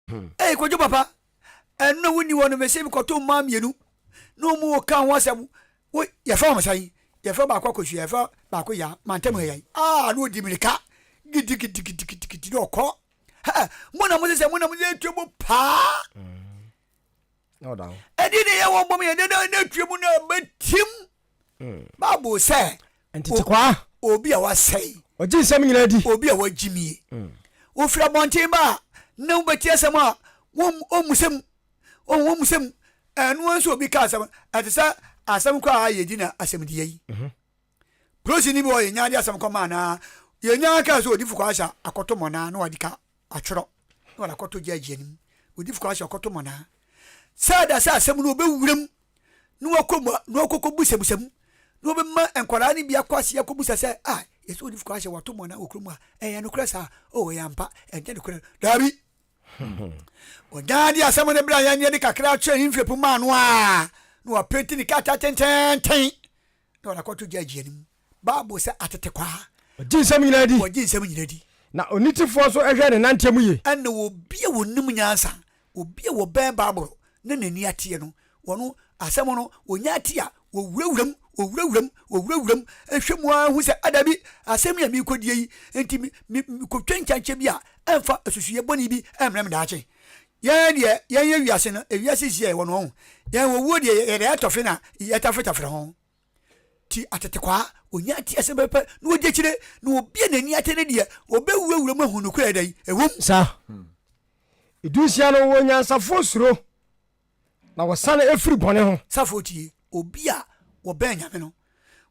Ei Kwadwo papa, ɛno na wonni hɔ no mese mekɔto mmaa mmienu na wɔn wɔ ka ho asɛm wo yɛfrɛ wɔn sɛn yɛfrɛ baako akosua yɛfrɛ baako ya mantam ha yɛn aa na ɔdi mirika gidigidigidigidi na ɔkɔ hɛ mo na mo sɛ mo na mo sɛ etua mu paa ɛdi ne yɛ wɔn bɔ mu yɛn dɛ na etua mu na ɛbɛtim Bible sɛ ntetekwaa obi a wasɛe ɔgye nsɛm nyinaa di obi a wagye mie wofiri abɔnten ba a na wobɛti asɛm a wɔmmusɛm wɔmmusɛm ɛno nso obi ka asɛm ɛte sɛ asɛm koraa a yɛdi na asɛmdiyɛ yi polisi ni bi wɔ yɛnya de asɛm kɔma anaa yɛnya kaa sɛ odifo kɔ ahyɛ akɔto mɔnaa na wɔde ka atwerɛ na wɔde akɔto gyagye anim odifo kɔ ahyɛ akɔto mɔnaa sɛ da sɛ asɛm no ɔbɛwuram na wakɔ mu na wakɔkɔ busabusa mu na wɔbɛma nkwadaa no bi akɔ ase akɔbusa sɛ a yɛsɛ odifo kɔ ahyɛ wɔto mɔna wɔ kurom a ɛyɛ nokorɛ saa o ɛyɛ ampa ɛnyɛ nokorɛ daabi ɔdan de asɛm no berɛ a yɛnyɛ de kakra kyerɛ ne mfepo maa no a na wapenti ne krataa tententen na wɔde akɔto gyagye anim Bible sɛ atetekwaa. Ɔgye nsɛm nyinaa di. Ɔgye nsɛm nyinaa di. Na onitefoɔ nso hwɛ ne nanteɛ mu yie. Ɛna obi a ɔnim nyansa, obi a ɔbɛn Bible na n'ani ateɛ no, ɔno asɛm no ɔnya ate a, ɔwurawura mu, ɔwurawura mu, ɔwurawura mu, hwɛ mu ara hu sɛ, a dabi, asɛm yi a merekɔdie yi, nti me, me, mekɔtwa nkyankyɛ bi a, ɛmfa asusuiɛ bɔne bi mmrɛ me daakye. Yɛn deɛ, yɛn yɛ wiase no, ewiase si a yɛwɔ no, ɔho, yɛn owuo deɛ, yɛde ayɛ tɔfe na yɛtafretafre ho. Ti atetekwaa, onya ate asɛm pɛpɛ na odi akyire, na obi a n'ani ate no deɛ, ɔbɛwurawura mu ahu nokorɛ dɛn? Ɛwom. Saa. Dunsia no, wɔ nyansafoɔ suro, na wɔsane firi bɔne ho. Safoɔ tie, obi a wɔbɛn Nyame no,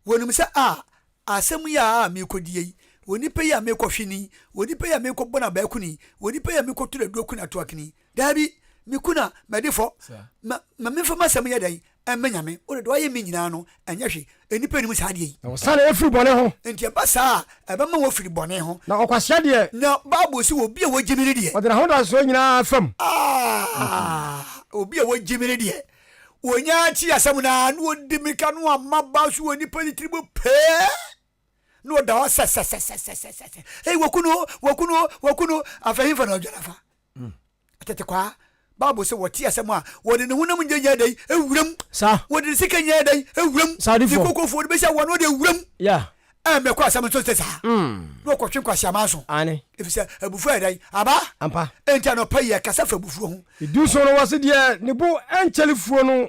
wɔnim sɛ a, asɛm yi a merekɔdie yi, onipa yi a merekɔhwe no yi, onipa yi a merekɔbɔ no abaa kunu yi, onipa yi a merekɔto no aduro kunu ato akini yi, daabi, me kunu a madi fɔ, ma, ma memfa m'asɛm nyɛ dɛn? Ɛmmɛ Nyame. Wo de, deɛ wayɛ me nyinaa no, ɛnyɛ hwee. Nnipa nnim saa adeɛ yi. Na wɔsane firi bɔne ho. Enti ɛba saa a, ɛbɛma wɔafiri bɔne ho. Na ɔkwasea deɛ. Na Bible se, obi a wagye me no deɛ. Ɔde n'ahodasoɔ nyinaa fam. Ah, obi a wagye me no deɛ, ɔnya te asɛm no ara, na ɔdi mmirika na wama ba so wɔ nnipa no tiri mu pɛɛ. Na ɔda hɔ sɛsɛsɛsɛsɛsɛ. Ei, waku no, waku no, waku no. Afei hefa na ɔdwane afa? Atetekwaa, Bible sɛ wɔte asɛm a, wɔde ne honam nyɛ nyɛ dɛn? Ewuram. Sa. Wɔde ne sika nyɛ dɛn? Ewuram. Sa Ne kokofoɔ de bɛsi awoɔ no wɔde ewuram. Yeah. Ɛmmɛkɔ asɛm nso sɛ saa. Na wɔkɔtwe nkwaseaman so. Aane. Efisɛ abufuo ayɛ dɛn? Aba. Ampa. Enti anɔpa yi yɛkasa fa abufuo ho. Edu so no wɔse deɛ ne bo nkyɛre fuo no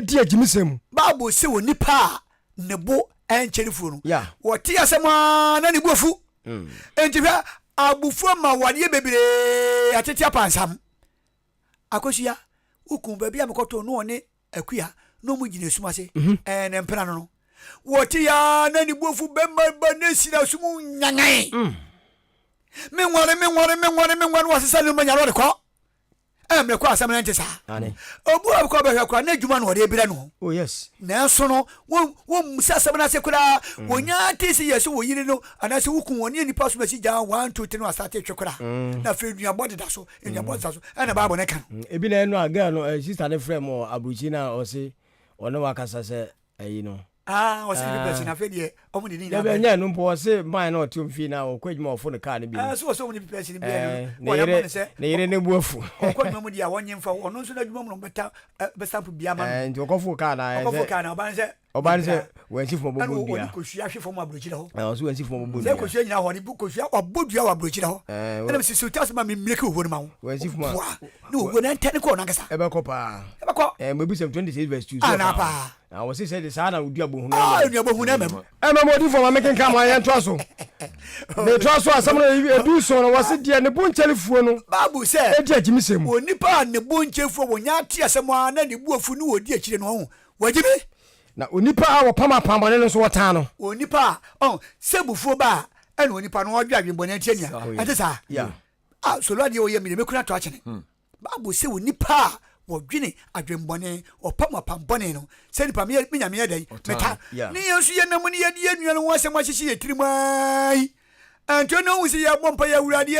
di agyimisɛm mu. Bible se onipa a ne bo nkyɛre fuo no, Yeah. wɔte asɛm ara na ne bo afu. Enti hwɛ, abufuo ma awadeɛ bebree atete apansam. Akosua, wo kun baabi a mekɔtoo no ɔne Akua na ɔmo gyina esum ase, ɛɛ ne mpena no no. Wɔte ya na ne bo afu bɛma ba ne si na sum nyangan. Menware, menware, menware, menware, wɔsesa ne manya na ɔde kɔ. Ɛmmerɛ kɔ asɛm no nte saa. Obi wɔ kɔ bɛhwɛ koraa na adwuma na ɔde brɛ no. Oh yes. Nanso no wɔmmusa asɛm no ase koraa. Mm. Wɔnya te sɛ yɛ sɛ wɔ yere no anaasɛ wo kun wɔne nipa so masi gyaa 1 2 3 no asate twe koraa. Mm. Na afei nnuabɔ deda so, nnuabɔ deda so. Ɛna Bible no ka no. Mm. Ebi na ɛno a girl no eh, sister ne frɛ mu aburukyi na ɔse ɔne wakasa sɛ ɛyi no. Ah, ɔse ne pipɛsi na afei deɛ ɔmo de ne nyinaa bɛn. Dabi ɛnyɛ ɛno mpo ɔse man na ɔte ɔmo fie na ɔkɔ adwuma ɔfo ne kaa no bi no. Ah, so ɔse ɔmo de pipɛsi no bɛn no. Ne yere ne yere ne bo afu. Ɔkɔ adwuma mu deɛ a wɔnye mfa ɔno nso n'adwuma mu na ɔbɛta bɛsampo bia ma no. Ɛɛ nti ɔkɔfo kaa na ɛsɛ. Ɔkɔfo kaa na ɔba ne sɛ. Ɔba ne sɛ wɔnsi fam ɔbɔbɔ dua. Ɛna ɔde kosua ahwe fam aburokyire hɔ. Ɛɛ ɔso wɔnsi fam ɔbɔbɔ dua. Sɛ kosua nyina hɔ ɔde kosua ɔbɔ dua wɔ aburokyire hɔ. Ɛna mesi so tas ma me mmiriki owuo no ma wo. Wɔnsi fam a. Boa ne owuo no ɛntɛne kɔ ɔno ankasa. Ɛbɛkɔ paa. Ɛbɛkɔ. Ɛɛ mebisam 26 verse 2. Ana paa. Na wɔse sɛ de saa na wodua bohunu ah, ɛma mu. Nua ɛma mu. Ɛma mu odifoɔ ma mekenka ma yɛntoa so. Metoa so asɛm no edu nson no wɔse deɛ ne bo nkyɛre fuo no. Bible sɛ. Edi agyimisɛm mu. Onipa a ne bo nkyɛ fuo wɔnya ate asɛm a na ne bo afu ne wɔdi akyire no ɔho wagye bi. Na onipa a wɔpam apammɔne no nso wɔtaa no. Onipa a ɔho sɛ bufuo ba a ɛna onipa no ɔdwe adwembɔne atia nua ɛnte saa. Ah, solo adeɛ ɔyɛ mi deɛ mɛkunu ato akyene. Hmm. Bible sɛ onipa a wɔdwene adwembɔne, ɔpam apam bɔne no, sɛ nipa me nyame yɛ dɛn? Meta. Ne yɛn nso yɛnam ne yɛde yɛn nua no ho asɛm ahyehye yɛn tirim ara yi. Ɛnto na ohu sɛ yɛbɔ mpa yɛ awurade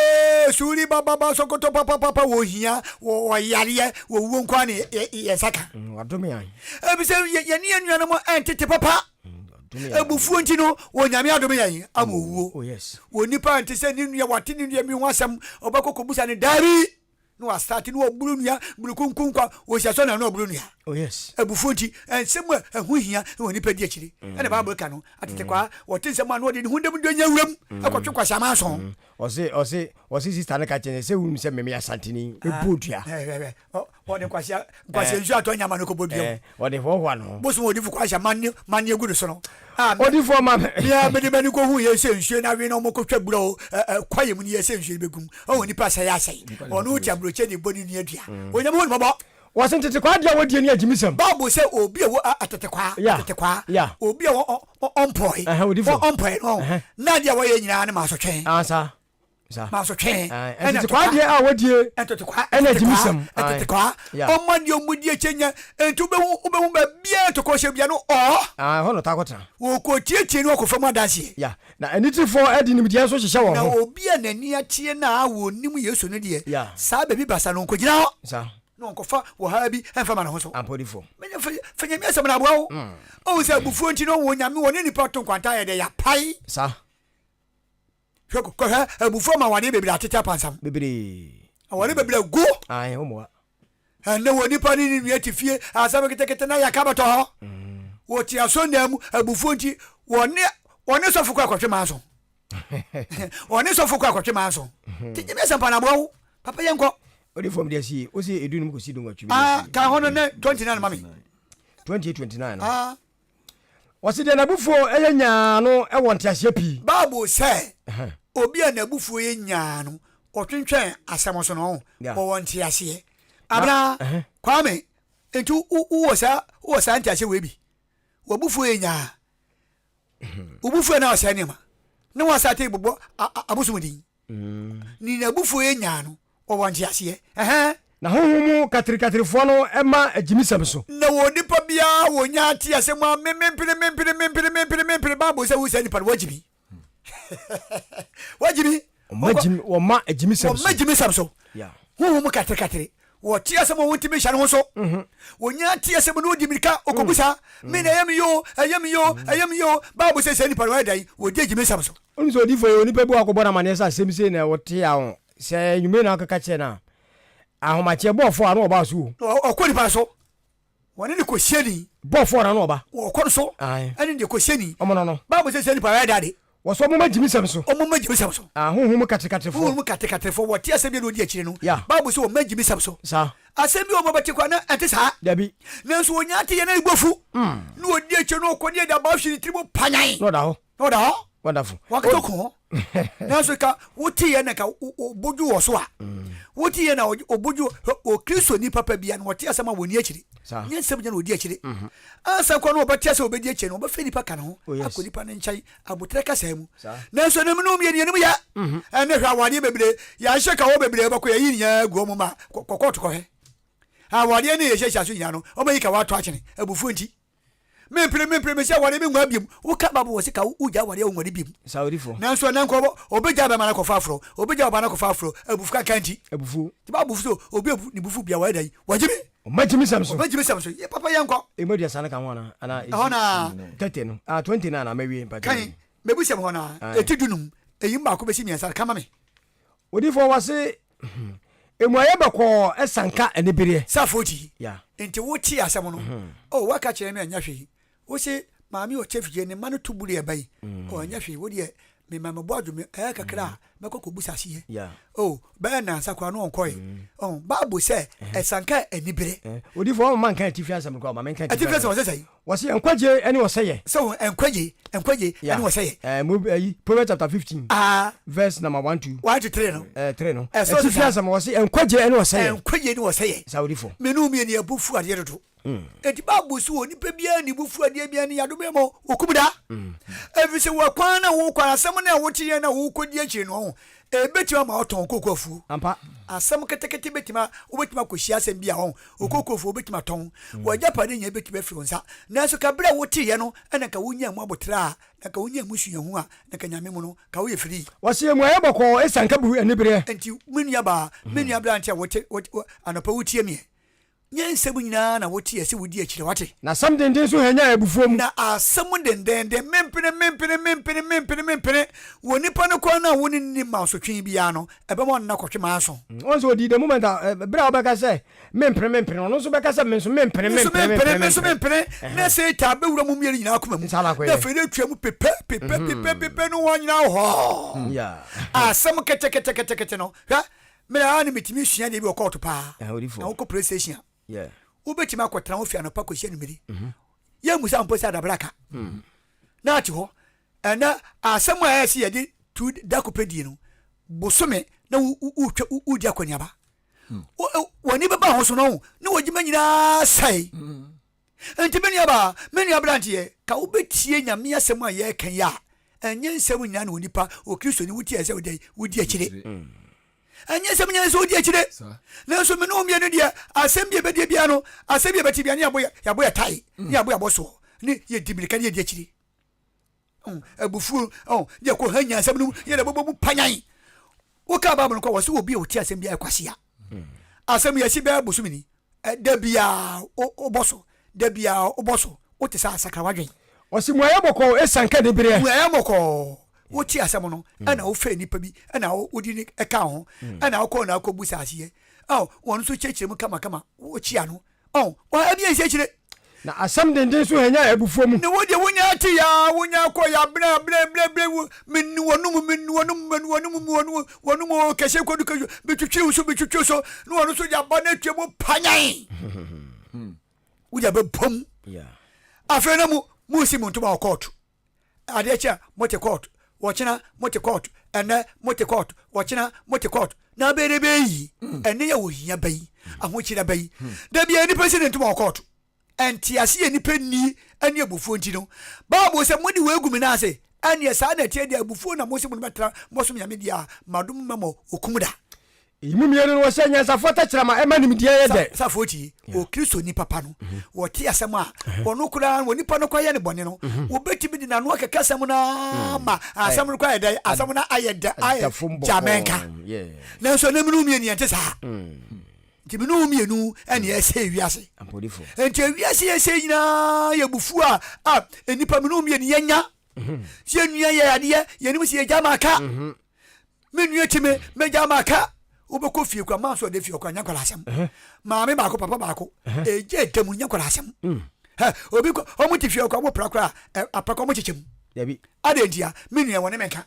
suri bababa sɔkɔtɔ papapapa wɔ hia wɔ ɔyareɛ wɔ wuo nko ara ne yɛn nsa ka. Mm, wadome yɛn. Ebisɛ yɛne yɛn nuanom ɛntete papa. Mm, Abufuo nti no Onyame adome yɛn ama owuo. Oh, Wɔ nipa nte sɛ ne nua wate ne nua bi ho asɛm ɔbɛkɔ kɔbusa no daabi. Na wastate na waburu nnua burukunkum kwa wɔsi asɔ na na ɔburu nnua. Oh yes. Abufuo nti, nsɛm a ɛho hia wɔ nipa di akyiri. Ɛna Bible ka no, atetekwaa, wɔte nsɛm a na wɔde ne ho dam dɔ nya wuram ɛkɔtwe kwahyɛaman so. Ɔse, ɔse, ɔse sister no ka kyerɛ no sɛ wonim sɛ me meyɛ Asanteni, mebɔ dua. Hwɛ, hwɛ, ɔde kwahyɛ, nkwahyɛ nsuo atɔ nyama no kɔbɔ dua mu. Ɔde hoahoa ne ho. Bosom odifo kwahyɛ manne, manne agu ne so no. A me, Odifoɔ ma me. me ara mede m'ani kɔhu yɛ sɛ nsuo no awe na wɔkɔtwa bura o, ɛ, ɛ, kwaeɛ mu no yɛ sɛ nsuo no bɛgum. Ɔhu nipa asɛe asɛe. Ɔno te aburokyɛ de bɔ ne nua dua. Onyame hu no mmɔbɔ. Wɔse ntetekwaa deɛ wɔdie ne agyimisɛm. Bible sɛ obi a wɔ atetekwaa, atetekwaa, obi a ɔmpɔe, ɔmpɔe no, na adeɛ a wɔyɛ nyinaa ne maasotwe. Ah, saa. Saa. Maasotwe. Ntetekwaa deɛ a wɔdie ntetekwaa, ɛne agyimisɛm. Ntetekwaa, ɔma deɛ ɔmo di akyɛ nya, nti wobɛhu, wobɛhu baabiara ntɔkwa hyɛ bia no ɔɔ. Ah, ɛhɔ na ɔtaa kɔtena. Wɔkɔtietie no akɔfa mu adanseɛ. Ya. Na anitefoɔ de nimdeɛ nso hyehyɛ wɔn Na ho. obi a n'ani ateɛ no a ɔnnim Yesu no deɛ, saa baabi basa no ɔnkɔgyina hɔ. Saa. Na ɔnkɔfa ɔhaw bi mfa ma ne ho so. Ampa odifoɔ. Menya fa, fa Nyame asɛm no aboa wo. Ɔhu sɛ abufuo nti no wɔ Nyame wɔne nipa to nkwanta ayɛ dɛ yɛapae. Saa. Hwɛ kɔhwɛ abufuo ma awadeɛ bebree atete apansam. Bebree. Awadeɛ bebree agu. Ae, wo mmoa. Ɛnnɛ wɔ nipa ne ne nua te fie, asɛm ketekete na yɛaka bɛtɔ hɔ. Wɔte asɔndan mu, abufuo nti, wɔne wɔne sɔfo kɔ akɔtwe manso. Wɔne sɔfo kɔ akɔtwe manso. Te gyeme asɛmpa na aboa wo. Papa yɛnkɔ. Wode fam deɛ si, wo se edunum kɔsi dunwɔtwe bi. Ah, ka hɔ no ne 29 ma me. 28 29 no. Ah. Wɔsi deɛ n'abufuo yɛ nyaa no wɔ nteaseɛ pii. Bible sɛ obi a n'abufuo yɛ nyaa no, ɔtwentwɛn asɛm so no, ɔwɔ nteaseɛ. Abena, Kwame, nti wowɔ saa wowɔ saa nteaseɛ wei bi? W'abufuo yɛ nyaa. Wo bufuo na ɔsɛe nneɛma. Ne wɔasate bobɔ abosom din. Ne n'abufuo yɛ nyaa no, ɔwɔ nteaseɛ. Ɛhɛn. Na honhom mu katirikatirifoɔ no ma agyimisɛm so. Na wɔ onipa biara wɔ nya ate asɛm a me mempene mempene mempene mempene mempene Bible sɛ wo saa nipa no wagyi bi wagyi bi wɔma agyimisɛm so wɔma agyimisɛm so honhom mu katirikatiri wɔte asɛm a wɔntumi nhyɛ ne ho so wɔnya ate asɛm no wɔdi mirika ɔkɔbu saa me na ɛyɛ me yoo ɛyɛ me yoo ɛyɛ me yoo Bible sɛ saa nipa no wɔyɛ dɛn wɔdi agyimisɛm so. Wonim sɛ odiyifoɔ yi onipa bi wɔ akɔbɔ no amaneɛ sɛ asɛm sei na wɔte a sɛ anwummere na akeka kyerɛ no a, ahomakyeɛ bɔɔfoɔ a na ɔba so o. Na ɔkɔ nipa no so, wɔne no kɔhyia ni. Bɔɔfoɔ na na ɔba. Ɔkɔ no so, ɛne deɛ kɔhyia ni. Ɔmo no no. Bible sɛ sɛ nipa yɛ dade. Wɔsɛ ɔmo ma gyimisɛm so. Ɔmo ma gyimisɛm so. Ah, honhom mu katrekatrefo. Honhom mu katrekatrefo, wɔte asɛm bi a na ɔdi akyire no. Yeah. Bible sɛ wɔma gyimisɛm so. Saa. Asɛm bi a wɔn bɛte koraa na ɛnte saa. Dabi. Nanso wɔnya ate yɛ na ne bo afu. Na ɔdi akyire no ɔkɔ ne ɛde abaa hwe ne tiri mu panyan. Na ɔda hɔ. Na ɔda hɔ. Wonderful. Wakata ko ho. Nanso ka wote yɛ na ka obodwo wɔ so a. Wote yɛ na obodwo wɔ Kristoni papa bia na wɔte asɛm a wɔni akyiri. Nyɛ nsɛm gyina na wɔdi akyiri. Ansa kɔ no wɔbɛte asɛm wɔbɛdi akyiri no wɔbɛfrɛ nipa ka ne ho oh, akɔ nipa no nkyɛn abotrɛ kasa mu. Nanso ne mu yɛ nuanom yɛ. Ɛne hwɛ awadeɛ bebree yɛahyɛ ka wɔ bebree bɛkɔ yɛyi nyinaa gu wɔn ma kɔkɔɔto kɔhwɛ. Awadeɛ ne yɛhyɛhyɛ so nyinaa no wɔbɛyi ka wɔato akyene abufuo nti. Mempere, mempere, mesɛ aware me nwaa biom. Woka Bible wɔ se ka wogya aware a wonware biom. Saudifo. Nanso ɛnɛ nkɔ obegya bɛma no akɔfa aforɔ, obegya ɔbaa no akɔfa aforɔ, abufu kankan nti. Abufuo. Nti Bible so obi abu ne bufu bia wɔyɛ dɛn? Wɔgye me. Ɔma gyimisɛm so. Ɔma gyimisɛm so. Yɛ papa yɛnkɔ. Emu 30 no ka ho anaa? Anaa esi. Ɛhɔ naa. 30 no. Ah, 29 na mawie mpakyɛw. Kan, mebusɛm hɔ naa. Eti 15, eyi mu baako besi mmiɛnsa ka ma me. Odiyifoɔ wɔse mmuaeɛ bɔkɔɔ ɛsanka anibereɛ. Safoɔ ti Yeah. nti wo te asɛm no oh waka kyerɛ me ɛnyɛ hwee wo se maame ɔkyɛ fidie ne mma no to buri ɛba yi oh ɛnyɛ hwee wo deɛ me ma mebɔ adwo me ɛyɛ kakra a mɛkɔ kɔ busa aseɛ Yeah. oh bɛyɛ nansa koraa no ɔnkɔe oh bible sɛ ɛsanka anibere. Odiyifoɔ wɔn mma nka atifi asɛm no koraa ɔma menka atifi asɛm ɔsɛ sɛn? Wɔsi nkwagye ne ɔsɛyɛ. Sɛ wɔn nkwagye, nkwagye Yeah. ne ɔsɛyɛ. Eh, mo ayi Proverbs chapter 15 Ah, verse number 1 2 1 to 3 no. eh, 3 no. Ɛsɛ Atifi sɛ- asɛm wɔsi nkwagye ne ɔsɛyɛ. Nkwagye ne ɔsɛyɛ. Saudifo. Me ne wo mmienu yɛ bo fu adeɛ dodo. Enti Bible so wɔ nipa biara ne bo fu adeɛ biara ne yɛadome ma okum da. Ɛfiri sɛ wɔ kwan na wokɔ asɛm no a wote yɛn na wokɔdi akyire no ho ɛbɛtumi ama ɔtɔn koko afuo. Ampa. Asɛm ketekete bɛtumi a wobɛtumi akɔhyia asɛm bi a ɔho okoko afuo wobɛtumi atɔn. W'agyapade nyinaa bɛtumi afiri wo nsa. Nanso ka berɛ a woteeɛ no na nka wonyaa mu aboterɛ a, na nka wonyaa mu suahu a, na nka Nyame mu no, ka woyɛ firii. Wɔse mmuaeɛ bɔkɔɔ ɛsiane ka bu anibereɛ. Enti me nua baa, me nua aberante a wote, wote, anɔpa wotie meɛ. Nyɛ nsɛm nyinaa na wote a ɛsɛ wodi akyire, wate? Na asɛm denden nso hwanyan abufuo mu. Na asɛm dendeenden, mempene, mempene, mempene, mempene, mempene, wɔ nipa no kwan no a wo ne no nni mansotwe biara no, ɛbɛma ɔne no akɔtwe manso. Wohu sɛ ɔdii the moment a, berɛ a wobɛka sɛ, Mempene, mempene, ɔno nso bɛka sɛ, Me nso mempene, Me nso mempene, mempene, mempene, me nso mempene. mempene, na Satan bɛwura mo mmienu nyinaa akoma mu, Saa na na akɔyɛ. afei no atua mu pepɛ, pepɛ, pepɛ, pepɛ, no wɔn nyinaa hɔ. Yeah. Asɛm keteketekete no, hwɛ, Me ara na metumi sua adeɛ bi wɔ kɔɔto paa. Eh, odifo. Na wokɔ police station a, Yeah. wobɛtumi akɔtena hɔ fi anɔpa kɔsi anwummere. Yɛmmusa mpo sɛ adabraka. Na ate hɔ. Ɛnɛ asɛm a ɛyɛ sɛ yɛde tu da kɔpɛ die no, bosome na wotwa wodi akɔneaba. W'ani bɛba ho so no, ne w'adwuma nyinaa sɛe. Enti me nuabaa, me nua aberanteɛ, ka wobɛtie Nyame asɛm a yɛreka yi a, ɛnyɛ nsɛm nyinaa na onipa, Okristoni, wotie a ɛsɛ sɛ wodɛn? Wodi akyire. Ɛnyɛ nsɛm nyinaa sɛ wodi akyire. Nanso me ne wo mmienu deɛ, asɛm bi a ɛbɛdie biara no, asɛm bi a ɛbɛte biara ne yɛabɔ yɛabɔ yɛ tae, ne yɛabɔ yɛabɔ soɔ, ne yɛdi mirika ne yɛdi akyire. Abufuo, ne yɛkɔ ha nya asɛm no mu, yɛde bɛbɔ mu panyan. Woka Bible no kɔ, wɔ sɛ obi a ɔte asɛm biara kwasea. Asɛm yɛsi bɛyɛ bosome ni, da biara wobɔ so, da biara wobɔ so, wote sɛ asakra w'adwen. Ɔse muayɛ bɔkɔɔ esiane ka nibereɛ. Muayɛ bɔkɔɔ, wote asɛm no, ɛna wofɛ nipa bi, ɛna wode ne ɛka ho, ɛna wokɔ na akɔbu sa aseɛ, wɔn nso kyerɛkyerɛ mu kamakama, wokyia no, Ɔn, wa ɛbi yɛ nhyɛkyerɛ. Na asɛm denden nso hwanyan abufuo mu. Ne wo deɛ wonya ate ya wonya kɔ ya bena bena bena bena wo menu wɔnum menu wɔnum menu wɔnum wɔnum wɔnum o kɛse kɔdu kɛse bitwitwi wo so bitwitwi so ne wɔn nso de aba no atua mu panyan wode abɛbom afei na mu mu si mu ntoma wɔ kɔɔto Adeɛ kye a, mote kɔɔto. Ɔkyena, mote kɔɔto. Ɛnnɛ, mote kɔɔto. Ɔkyena, mote kɔɔto. Na abɛyɛ dɛ bɛyɛ yi. Ɛnnɛ yi a ohia ba yi, ahokyere aba yi, da biara nnipa si ne ntoma wɔ kɔɔto. Ntease a nnipa nni ne abufuo nti no, Bible sɛ, Mode wei gu me nan ase, ɛnneɛ saa na ɛteɛ deɛ, abufuo na mose mode bɛtra moasom Nyame deɛ a, madom mma mo okum da. Eyi mu mmienu no, wɔhyɛ anyansafoɔ tɛkyerɛma ɛma nimdeɛ yɛ dɛ. Safoɔ tie, Okristoni papa no, wɔte asɛm a, ɔno koraa no, onipa no koraa yɛ no bɔne no, wɔbɛtumi de n'ano akeka asɛm no ara ma asɛm no koraa ayɛ dɛ, asɛm no ayɛ dɛ, ayɛ gyamɛnka. Nanso ɛnɛ mene wo mmienu yɛnte saa. Nti mene wo mmienu ɛne ɛsɛ wiase. Nti wiase yɛsɛ nyinaa yɛ bufuo a, a nnipa mene wo mmienu yɛnya. Sɛ yɛnua yɛ adeɛ, yɛnim sɛ yɛgya ma aka. Me nua ti me mɛgya ma ka wobɛkɔ fie kura maa so ɔde fie ɔkora nyɛ nkɔla asɛm maame baako papa baako ɛgya ɛda mu nyɛ nkɔla asɛm mm. obi kɔ ɔmo te fie ɔkora ɔmo pra kora apɛ kɔ ɔmo kyekyɛ mu adɛn ntia me nua wɔne me nka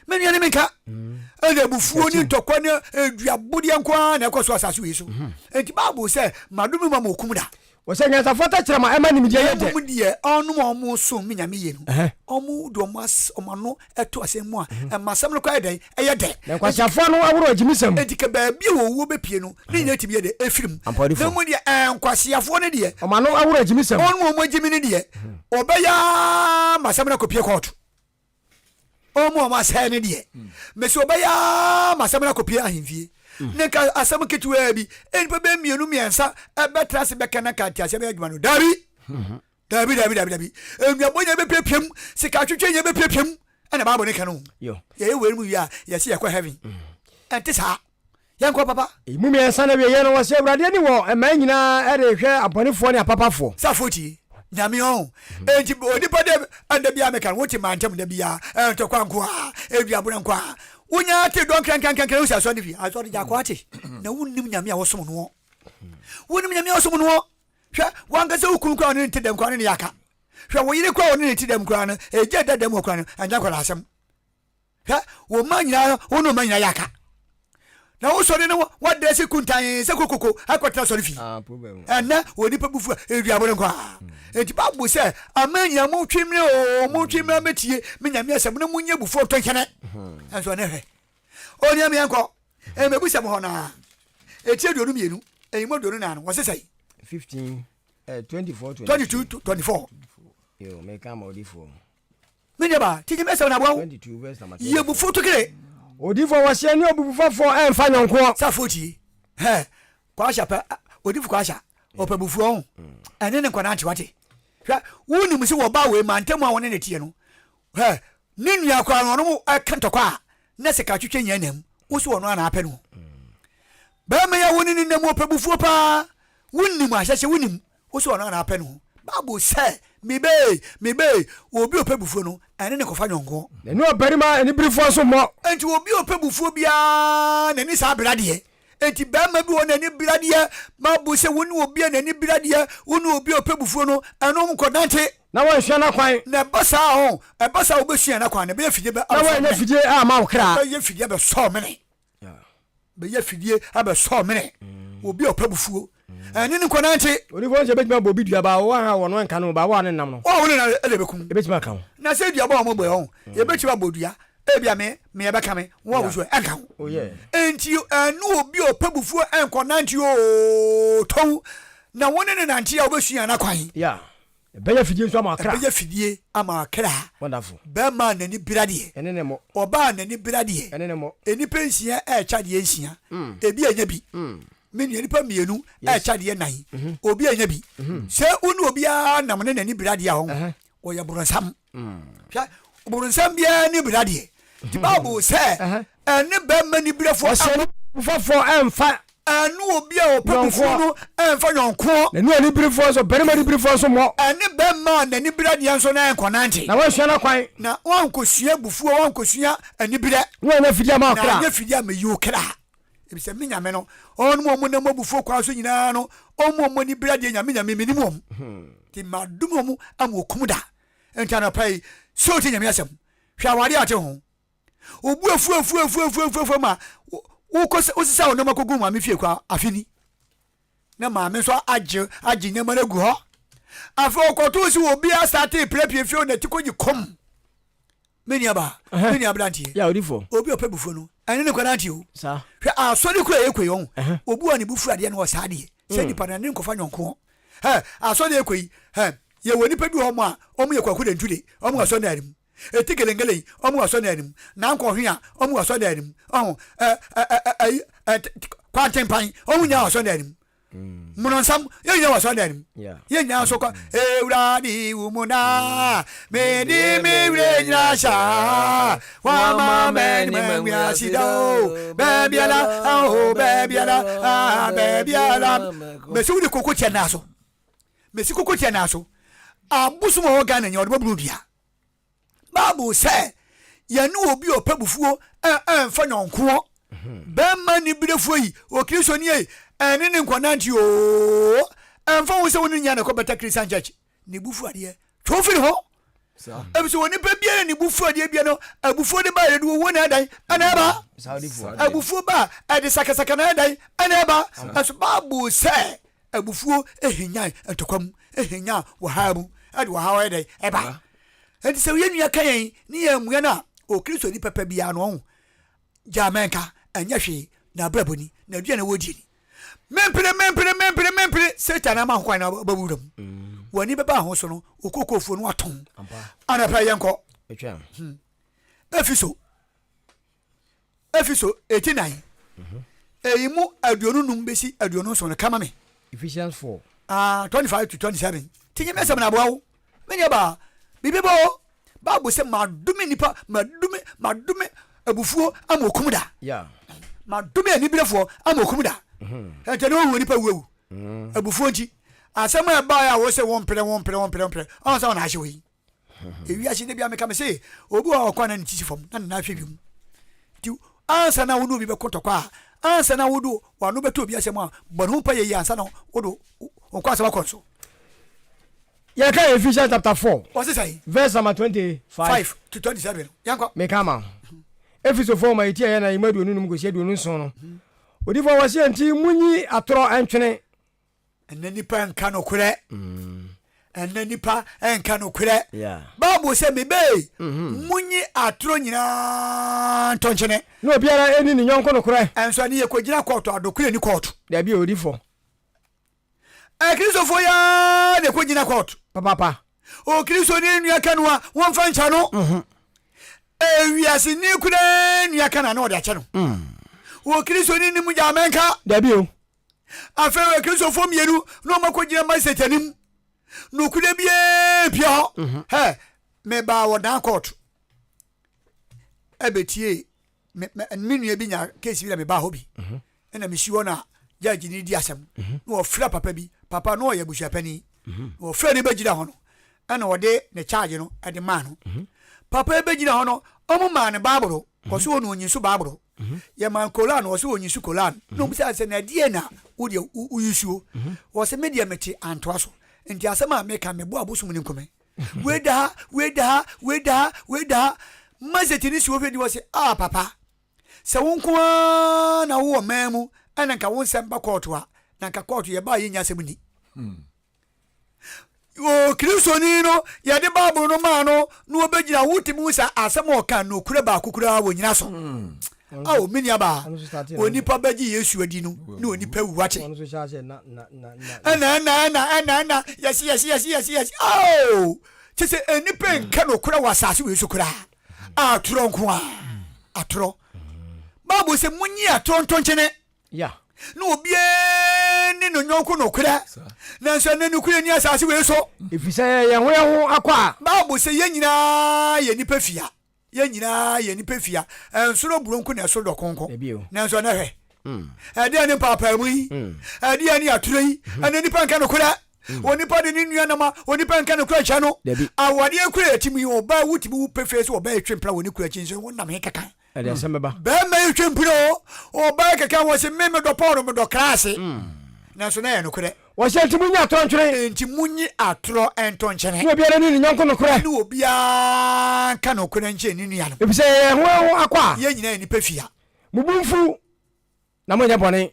me nua ne me nka mm. ɛna abufuo ne ntɔkwa ne aduabodeɛ nko ara na ɛkɔ so asase wei so mm-hmm. enti bible sɛ madome ma ma ɔkum da Wɔsɛ nyansafoɔ tɛkyerɛma ɛma nimdeɛ yɛ dɛ. Mmom deɛ ɔnom a wɔn som me Nyame yie no, wɔn de wɔn ano to asɛm mu a, ɛma asɛm no koraa yɛ dɛn? Ɛyɛ dɛ. Na nkwaseafoɔ ano aworɔ agyimisɛm. Enti ka baabi a owuo bɛpue no, ne nyinaa tumi yɛ dɛ? Ɛfiri mu. Ampa odifoɔ. Na mmom deɛ nkwaseafoɔ no deɛ. Wɔn ano aworɔ agyimisɛm. Wɔn a wɔagyimi no deɛ, wɔbɛyɛ ara ma asɛm no akɔpue kɔɔto. Wɔn a wɔasɛe no deɛ, mese wɔbɛyɛ ara ma asɛm no akɔpue ahemfie. Ne nka asɛm ketewaa bi, nnipa bɛyɛ mmienu mmiɛnsa bɛtena ase bɛka na nka nteaseɛ bɛyɛ adwuma no. Daabi! Daabi, daabi, daabi, daabi. Nnuabɔ nyɛ bɛpiapia mu, sika atwetwe nyɛ bɛpiapia mu, ɛna Bible no ka no. Yɛyɛ wei mu wie a, yɛse yɛkɔ heaven. Ɛnte saa. Yɛnkɔ papa. Emu mmiɛnsa na awieeɛ no, wɔse Awurade ani wɔ mmaa nyinaa de rehwɛ abɔnefoɔ ne apapafoɔ. Safoɔ tie, Nyame ɔn. Enti onipa dɛ ɛnda biara meka no, wote mantam da biara, ntɔkwa nko ara, aduabona nko ara. Wonya te dɔn krankrankrankran wosi asɔre no fie, asɔre gya akɔ ate. Na wonnim Nyame a wɔsom noɔ. Wonnim Nyame a wɔsom noɔ. Hwɛ, wankasa wo kunu koraa ɔne ne te dɛm koraa ɔne ne yɛ aka. Hwɛ, wo yere koraa ɔne ne te dɛm koraa no, egya da dɛm hɔ koraa no, ɛnyɛ akwadaa asɛm. Hwɛ, wo mma nyinaa, wo ne wo mma nyinaa yɛ aka. Na wosɔre no wɔdrɛse kuntan sɛ kokoko akɔtena sɔre fi. Ah, Ɛnɛ wɔ nipa bufu a ɛduabo no nko a. Enti Bible sɛ aman nyinaa montwe mmerɛ o, montwe mmerɛ mɛtie me Nyame asɛm na monyɛ bufuo ntɔ nkyɛnɛ. Ɛnso ɛnɛ hwɛ. Onua meɛnkɔ. Ɛmɛbusɛm hɔ naa. Ɛti 22, ɛyimu 24 no, wɔse sɛe? 15, 24, 22, 24. Yo, meka ma odifoɔ. Me nuabaa, kyekye me asɛm na aboa wo. Yi abufuo to kere. Odiyifoɔ wɔseɛ ne obubufafoɔ ɛmfa nyɔnkoɔ. Safoɔ tie. Hɛ, Kwasha pɛ, odifo Kwasha, ɔpɛ abufuo ho. Ɛne ne nkwadaa nte wate. Hwɛ, wonim sɛ wɔba wei mantam a wɔne ne teɛ no, hɛ, ne nua koraa no ɔno ɛka ntɔkwa a, na sika twetwe nyɛ nam. Wo so ɔno a na apɛ no. Bɛrima yi a wo ne ne nam ɔpɛ bufuo paa. Wonim ahyɛhyɛ, wonim. Wo sɛ ɔno ana apɛ ne ho. Bible sɛ, mebee, mebee, obi a ɔpɛ bufuo no, ɛne ne kɔfa nyɔnkoɔ. Na ɛne ɔbarima aniberefoɔ nso mmɔ. Enti obi a ɔpɛ bufuo biara, n'ani saa bere adeɛ. Enti barima bi wɔ hɔ n'ani bere adeɛ. Bible sɛ, wo ne obi a n'ani bere adeɛ, wo ne obi a ɔpɛ bufuo no, ɛne wɔn nkɔnante. Na wɔansua n'akwan. Na ɛba saa a, ɔn, ɛba saa a wobɛsua n'akwan, na ɛbɛyɛ fidie bɛ, Na abɛsɔ wɔanyɛ mene. fidie amma wo kra. Ɛbɛyɛ fidie abɛsɔ mene. Bɛyɛ fidie abɛsɔ mene. Obi a ɔpɛ bufuo, ɛne no nkɔnante. Onipa nso ebetumi abɔ obi dua, ba wo a wɔn nka no, ba wo a ne nam no. Wo a wo ne nam ɛna ebekum. Ebetumi aka wo. Na sɛ dua bɔ wɔn bɔ ɛhɔ, ebetumi abɔ dua. Ebi a me me ɛbɛka me, wo a wo so ɛnka wo. Oh yeah. Enti ɛne obi a ɔpɛ bufuo nkɔnante oo tɔn, na wo ne no nante a wobɛsua n'akwan. Yeah. Ɛbɛyɛ fidie nso ama akra. Ɛbɛyɛ fidie ama akra. Wonderful. Bɛrima a n'ani bere adeɛ. Ɛne ne mmɔ. Ɔbaa a n'ani bere adeɛ. Ɛne ne mmɔ. Nnipa nsia ɛrekyɛ adeɛ nsia. Ebi anya bi. Me nua nnipa mmienu ɛrekyɛ adeɛ nnan. Obi anya bi. Sɛ wo ne obiara nam ne n'ani bere adeɛ a ɔho ɔyɛ boronsam. Hwɛ boronsam biara ni bere adeɛ. Nti Bible sɛ ɛne bɛrima niberefoɔ. Ɔsɛ ne bufafoɔ ɛmfa. Ɛne obi a ɔpɛ bufuo no ɛmfa nyɔnkoɔ. Na ɛne oniberefoɔ nso, barima niberefoɔ nso mmɔ. Ɛne bɛrima a n'ani bere adeɛ nso na ɛnkɔnante. Na wansua n'akwan. Na wankɔsua abufuo, wankɔsua aniberɛ. Na wanyɛ fidie ama wo kra. Na anyɛ fidie ammɛyi wo kra. Efisɛ me Nyame no, wɔn a wɔnam abufuo kwan so nyinaa no, wɔn a wɔn ani bere adeɛ Nyame Nyame, menim wɔn. Nti madome wɔn ama wɔkum da. Enti anɔpa yi, sɛ wotie Nyame asɛm, hwɛ awadeɛ a wote ho. Wo bo afu afu afu afu afu afu ma wokɔ wosesa wo nneɛma kɔgu maame fie kɔ afe ni na maame nso agye agye nneɛma no agu hɔ. Afei ɔkɔtoo sɛ obi asate pirapira fie na ti kɔgye kɔm. Me nuabaa, me nua aberanteɛ, obi ɔpɛ bufuo no, ɛne ne kɔ nante o. Hwɛ asɔre kura yɛ kɔ yi ɔho, obi wɔ ne bu furu adeɛ no wɔ saa adeɛ sɛ nipa no ne nkɔfa nyɔnkoɔ. Hɛ asɔre yɛ kɔ yi, hɛ yɛwɔ nipa bi wɔ hɔ mo a wɔn yɛ kwaku de ntu de, wɔn wɔ asɔre no mu. Eti gelengele yi, wɔn wɔ asɔredan no mu. Nankɔ hwea, wɔn wɔ asɔredan no mu. Ɔho, ɛ, ɛ, ɛ, ɛ, ɛ, kwantempan, wɔn nyinaa wɔ asɔredan no mu. Mmorɔnsam, yɛn nyinaa wɔ asɔredan no mu. Yɛn nyinaa nso kɔ, Ewurade wo mu na mede me werɛ nyinaa hyɛ, wama m'anim angu ase da o, baabiara, o, baabiara, ah, baabiara. Mesi wode koko kyɛ naa so. Mesi koko kyɛ naa so. Abosom a ɔwɔ Ghana nyɛ ɔde bɛboro dua. Bible sɛ yɛne obi a ɔpɛ bufuo ɛmfa nyɔnkoɔ. Bɛrima niberefoɔ yi, Okristoni yi, ɛne ne nkɔnante oo. Ɛmfa ho sɛ wo ne nya na ɛkɔ Better Christian Church. Ne bufuo adeɛ, twe wo firi ho. Efisɛ onipa biara ne bufuo adeɛ bia no, abufuo de ba yɛde owuo na ɛdan ɛna ɛba. Abufuo ba ɛde sakasaka na ɛdan ɛna ɛba. Ɛso Bible sɛ Abufuo hwanyan ntɔkwa mu, hwanyan ɔhaw mu, ɛde ɔhaw ayɛ dɛn? Ɛba. Enti sɛ yɛn nua ka yɛn ne yɛn ammua no a, Okristoni papa biara no, ɔho, gyaa mɛnka, ɛnyɛ hwee, n'abrabɔ ni, n'aduane a ɔredie ni. Mempere, mempere, mempere, mempere, Satan ama ho kwan na ɔbɛwura mu. W'ani bɛba ho so no, okokofuo no atɔn. Anɔpa yɛnkɔ. Efeso. Efeso eti nan, eyi mu 25 besi 27 no, ka ma me. Ephesians 4. Ah, 25 to 27. Ti nyame asɛm na aboa wo. Me nua baa, biribi bɔ o. Bible sɛ madome nipa, madome, madome abufuo ama okum da. Yeah. Madome aniberefoɔ ama okum da. Ɛnkyɛ ne wohu nipa wuawu. Abufuo nti. Asɛm a ɛbaeɛ a wo sɛ wompere, wompere, wompere, wompere. Ɔn sɛ wɔn ahye wo yi. Ewiase da bi a meka me se obi wɔ hɔ ɔkɔ a na ne ti si fam na ne nan hwɛ wiem. Nti ansa na wo ne obi bɛko ntɔkwa a, ansa na wode w'ano bɛto obi asɛm a, bɔ ne ho mpa yie ansa na wode wo nkɔ asɛm akɔ nso. Yɛka Ephesians chapter 4. Wɔse sɛn? Verse number 25. 5 to 27. Yɛnkɔ. Meka ma wo. Efesofo nwoma eti a ɛyɛ na emu 25 kɔsi 27 no. Odiyifoɔ wɔse enti munyi atorɔ ntwene. Ɛnnɛ nipa nka nokorɛ. Ɛnnɛ nipa nka nokorɛ. Bible sɛ mebee mm-hmm. munyi atoro nyinaa ntɔ nkyene. Na obiara ɛni ne yɔnko nokorɛ. Ɛnso ɛne yɛkɔgyina kɔɔto adokorɛ ni kɔɔto. Dabi odi fɔ. Akristofoɔ yaa na ɛkɔgyina kɔɔto. Papapa. Okristoni nua ka no a wɔmfa nkyɛ no. Mm-hmm. Ewiase ni koraa nua ka na na ɔde akyɛ no. Mm. Okristoni ni mu gya mɛnka. Dabi o. Afei wɔyɛ Kristofoɔ mmienu na wɔn akɔgyina magistrate anim. Nokorɛ biara mpie hɔ. Mhm. Hɛ, mebaa wɔ dan court ɛbɛtie me nua bi nya case bi na mebaa hɔ bi. Mhm. Ɛna mesi hɔ na judge no di asɛm na wɔfrɛ papa bi, papa no ɔyɛ abusuapanin, na wɔfrɛ no bɛgyina hɔ no, ɛna wɔde ne charge no de maa no. Papa yi bɛgyina hɔ no, wɔn maa no baabolo, wɔso wɔn onyi so baabolo. Yɛ maa koran, wɔso onyi so koran. Na wɔn sɛ sɛ na ɛdeɛ na wo deɛ woyi suo. Wɔsɛ me deɛ mete antoa so. Nti asɛm a meka mebɔ abosom ne nkome. Wei da ha, wei da ha, wei da ha, wei da ha. Mazeti ne si wɔ hwɛ di wɔ se, ah papa, Sɛ wo nko ara na wowɔ man mu ɛna nka wo nsɛm ba kɔɔto a, na nka kɔɔto yɛba a yɛnnya asɛm nni. O Kristoni no, yɛde Bible no maa no na ɔbɛgyina, wotumi hu sɛ asɛm a ɔka nokorɛ baako koraa wɔnyina so. Ao, me nuabaa, onipa bɛgye Yesu adi no na onipa wu wate. Ɛna ɛna ɛna ɛna ɛna yɛsi yɛsi yɛsi yɛsi yɛsi ao kyɛ sɛ nnipa nka nokorɛ wɔ asase wei so koraa. Atorɔ nko a atorɔ. Bible sɛ monyi atorɔ nto nkyene. Na obiara ne no nyɔnko nokorɛ. Nanso ɛnɛ nokorɛ ni asase wei so. Ɛfiri sɛ yɛyɛ yɛn ho yɛn ho akɔ a. Bible sɛ yɛn nyinaa yɛ nnipa fia. Yɛn nyinaa yɛ nnipa fia. Ɛnsono buro nko na ɛso dɔko nko. Nanso ɛnɛ hwɛ. Ɛdeɛn ne mpaapaamu yi? Ɛdeɛn ne atorɔ yi? Ɛnɛ nnipa nka nokorɛ. Onipa de ne nua nam a, onipa nka nokorɛ nkyerɛ no. Awadeɛ kura yɛte mu yi, ɔbaa wotumi wu pefee sɛ ɔbaa etwe mpena wɔ ne kura akyi nso wonam he keka. Ɛde asɛm bɛba. Bɛrima yi twe mpena o, ɔbaa keka wɔ se me medɔ Paul medɔ kraase. Nanso na ɛyɛ nokorɛ. Wɔhyɛ nti monyi atorɔ ntwene. Enti monyi atorɔ nto nkyene. Ne obiara nni ne yɔnko nokorɛ. Ne obiara nka nokorɛ nkyerɛ ne nuanom. Efisɛ yɛyɛ yɛn ho yɛn ho akɔ a. Yɛn nyinaa yɛ nnipa fia. Mo bo mfuw na monyɛ bɔne.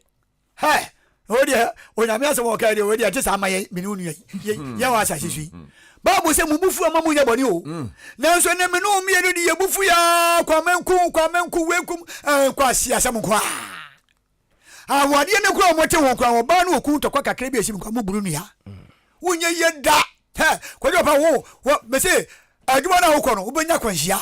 Hɛ! Wei deɛ, Onyame asɛm a ɔkae deɛ, wei deɛ ɛte saa ma yɛn, me ne wo nua yi, yɛn wɔ asase so yi. Bible sɛ, mo bo fu a mma monyɛ bɔne o. Nanso ɛnnɛ me ne wo mmienu de yɛn bo fu yi ara, Kwame nko, Kwame nko, wei nko, eh, nkwaseasɛm nko ara. Awadeɛ no koraa a wɔte ho koraa, ɔbaa ne okunu ntɔkwa kakra bi a ɛsi mu koraa, moburu nnua. Wonyɛ yie da. Hɛ! Kwadwo papa, wo, wo, mese, adwuma no a wokɔ no, wobɛnya akwanhyia.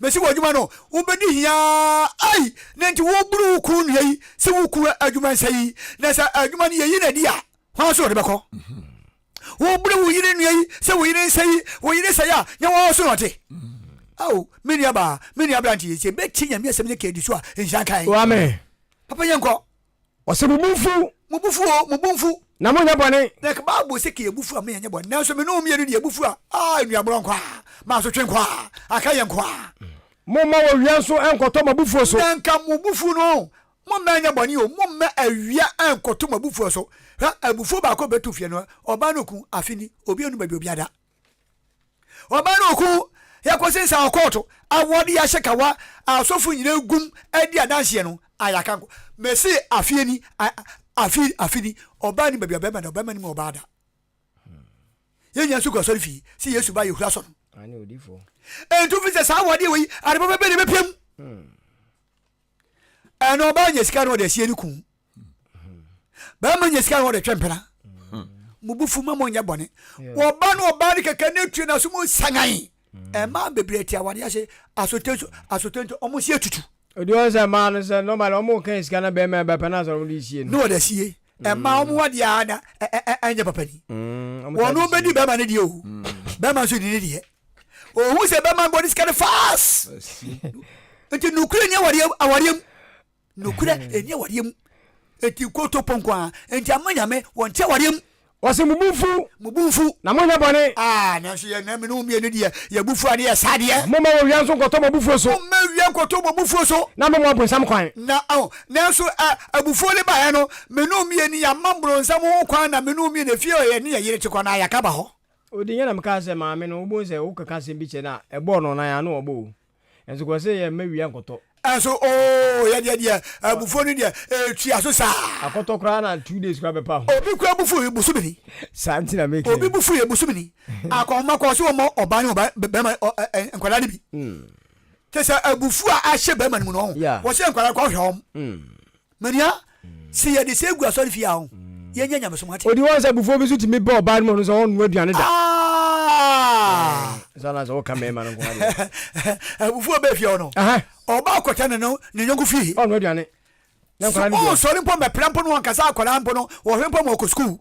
Mese wɔ adwuma no wobɛdi hia ai na nti woburu wo kunu nua yi sɛ wo kunu adwuma nsa yi na sɛ adwuma no yɛyi no adi a hwan so na ɔde bɛkɔ woburu wo yere nua yi sɛ wo yere nsa yi wo yere sɛe a nyɛ wɔn so na ɔte ao me nua baa me nua aberante yi sɛ bɛtie nyame asɛm ne kɛdi so a nhyira nka yɛn Amen. Papa yɛnkɔ. Ɔse mo bo mfu. Mo bo fu o, mo bo mfu. Na monyɛ bɔne. Na Bible se ka yɛn bo fu a ma yɛnyɛ bɔne. Nanso me ne wo mmienu de yɛn bo fu a, ah, nnuaborɔ nko ara, mansotwe nko ara, aka yɛn nko ara. Momma owia nso nkɔtɔ mo abufuo so. Na nka mo bo fu no, momma ɛnyɛ bɔne o, momma awia nkɔtɔ mo abufuo so. Hwɛ, abufuo baako bɛto fie no, ɔbaa no ku, afe ni, obi anu baabi obi ada. Ɔbaa no ɔku yɛkɔsensan wɔ kɔɔto a wɔde yɛahyɛ kawa a asɔfo nyinaa gum adi adanseɛ no a yɛaka nko mese afeɛ ni afe afe ni ɔbaa ni baabi a bɛrima da ɔbɛrima ni mu ɔbaa da yɛn nyinaa nso kɔ asɔre fie sɛ Yesu ba yɛhura sɔ no ɛntu fi sɛ saa awadeɛ wɔ yi ade papa bɛ ne bɛpiam ɛna ɔbaa nya sika no ɔde asie ne kun bɛrima nya sika no ɔde twɛ mpena mo bu fu ma mo nyɛ bɔne wɔba no ɔbaa no kɛkɛ ne tue na so mo sangan ɛmaa bebree te awadeɛ ase asotento asotento ɔmo si atutu. Odi wɔn sɛ mmaa no sɛ normally ɔmo kan sika na bɛrima bɛpɛ na asɛ ɔmo de sie no. Ne wɔde asie ɛmaa ɔmo wadeɛ a na ɛnyɛ papa ni wɔn bɛdi bɛrima no deɛ o bɛrima nso di ne deɛ. Ohun sɛ bɛma bɔ ne sika no fast. Nti nukuri ni awareɛ awareɛ mu. Nukuri ɛni awareɛ mu. Nti koto pɔnkɔ a nti ama nyame wɔn ti awareɛ mu. Wɔsi mo bu nfu. Mo bu nfu. Na mo nyɛ bɔne. Aa nanso yɛ na mene mmienu deɛ yɛ bu fu a ne yɛ saa deɛ. Mo ma owia nso nkɔtɔ mo abufuo so. Mo ma owia nkɔtɔ mo abufuo so. Na mo mo abonsam kwan. Na oh nanso ɛ abufuo ne baeɛ no mene mmienu yɛ ama bronsam ho kwan na mene mmienu efie yɛ ne yɛ yere te kɔ na yɛaka ba hɔ. Odi nyɛ na mekaa sɛ maame no wobɛhu sɛ wokeka asɛm bi kyerɛ no a ɛbɔɔ no ɔnan ano ɔbɔ o. Nso kɔ sɛ yɛ mma wia nkɔtɔ. Nso oo yɛ deɛ deɛ abufuo no deɛ ɛtua so saa. Akɔtɔ koraa na 2 days koraa bɛpa ho. Obi koraa bu fu yɛ bosome ni. Saa nti na meka yi. Obi bu fu yɛ bosome ni. Akɔnhoma kɔ so wɔmmɔ ɔbaa ne ɔbaa bɛrima nkwadaa no bi. Kyɛ sɛ abufuo a ahyɛ bɛrima no mu no ɔho. Wɔsɛ nkwadaa kɔ hwɛ wɔn. Menua, sɛ yɛde sɛ gu asɔre fie a ho, yɛnyɛ nyamesom ate. Odi wɔn sɛ abufuo bi nso tumi ba ɔbaa no mu ɔno sɛ ɔnnoa aduane da. Ah! Sɛ anaasɛ woka mmarima no nko adeɛ. Abufuo bɛ fie hɔ no, ɔbaa kɔtɛ ne no ne yɔnko fie. Ɔnnoa aduane. Na nkwadaa no deɛ. Ɔsɔre mpo mɛpra mpo no wɔnkasa akwadaa mpo no wɔhwɛ mpo ma ɔkɔ sukuu.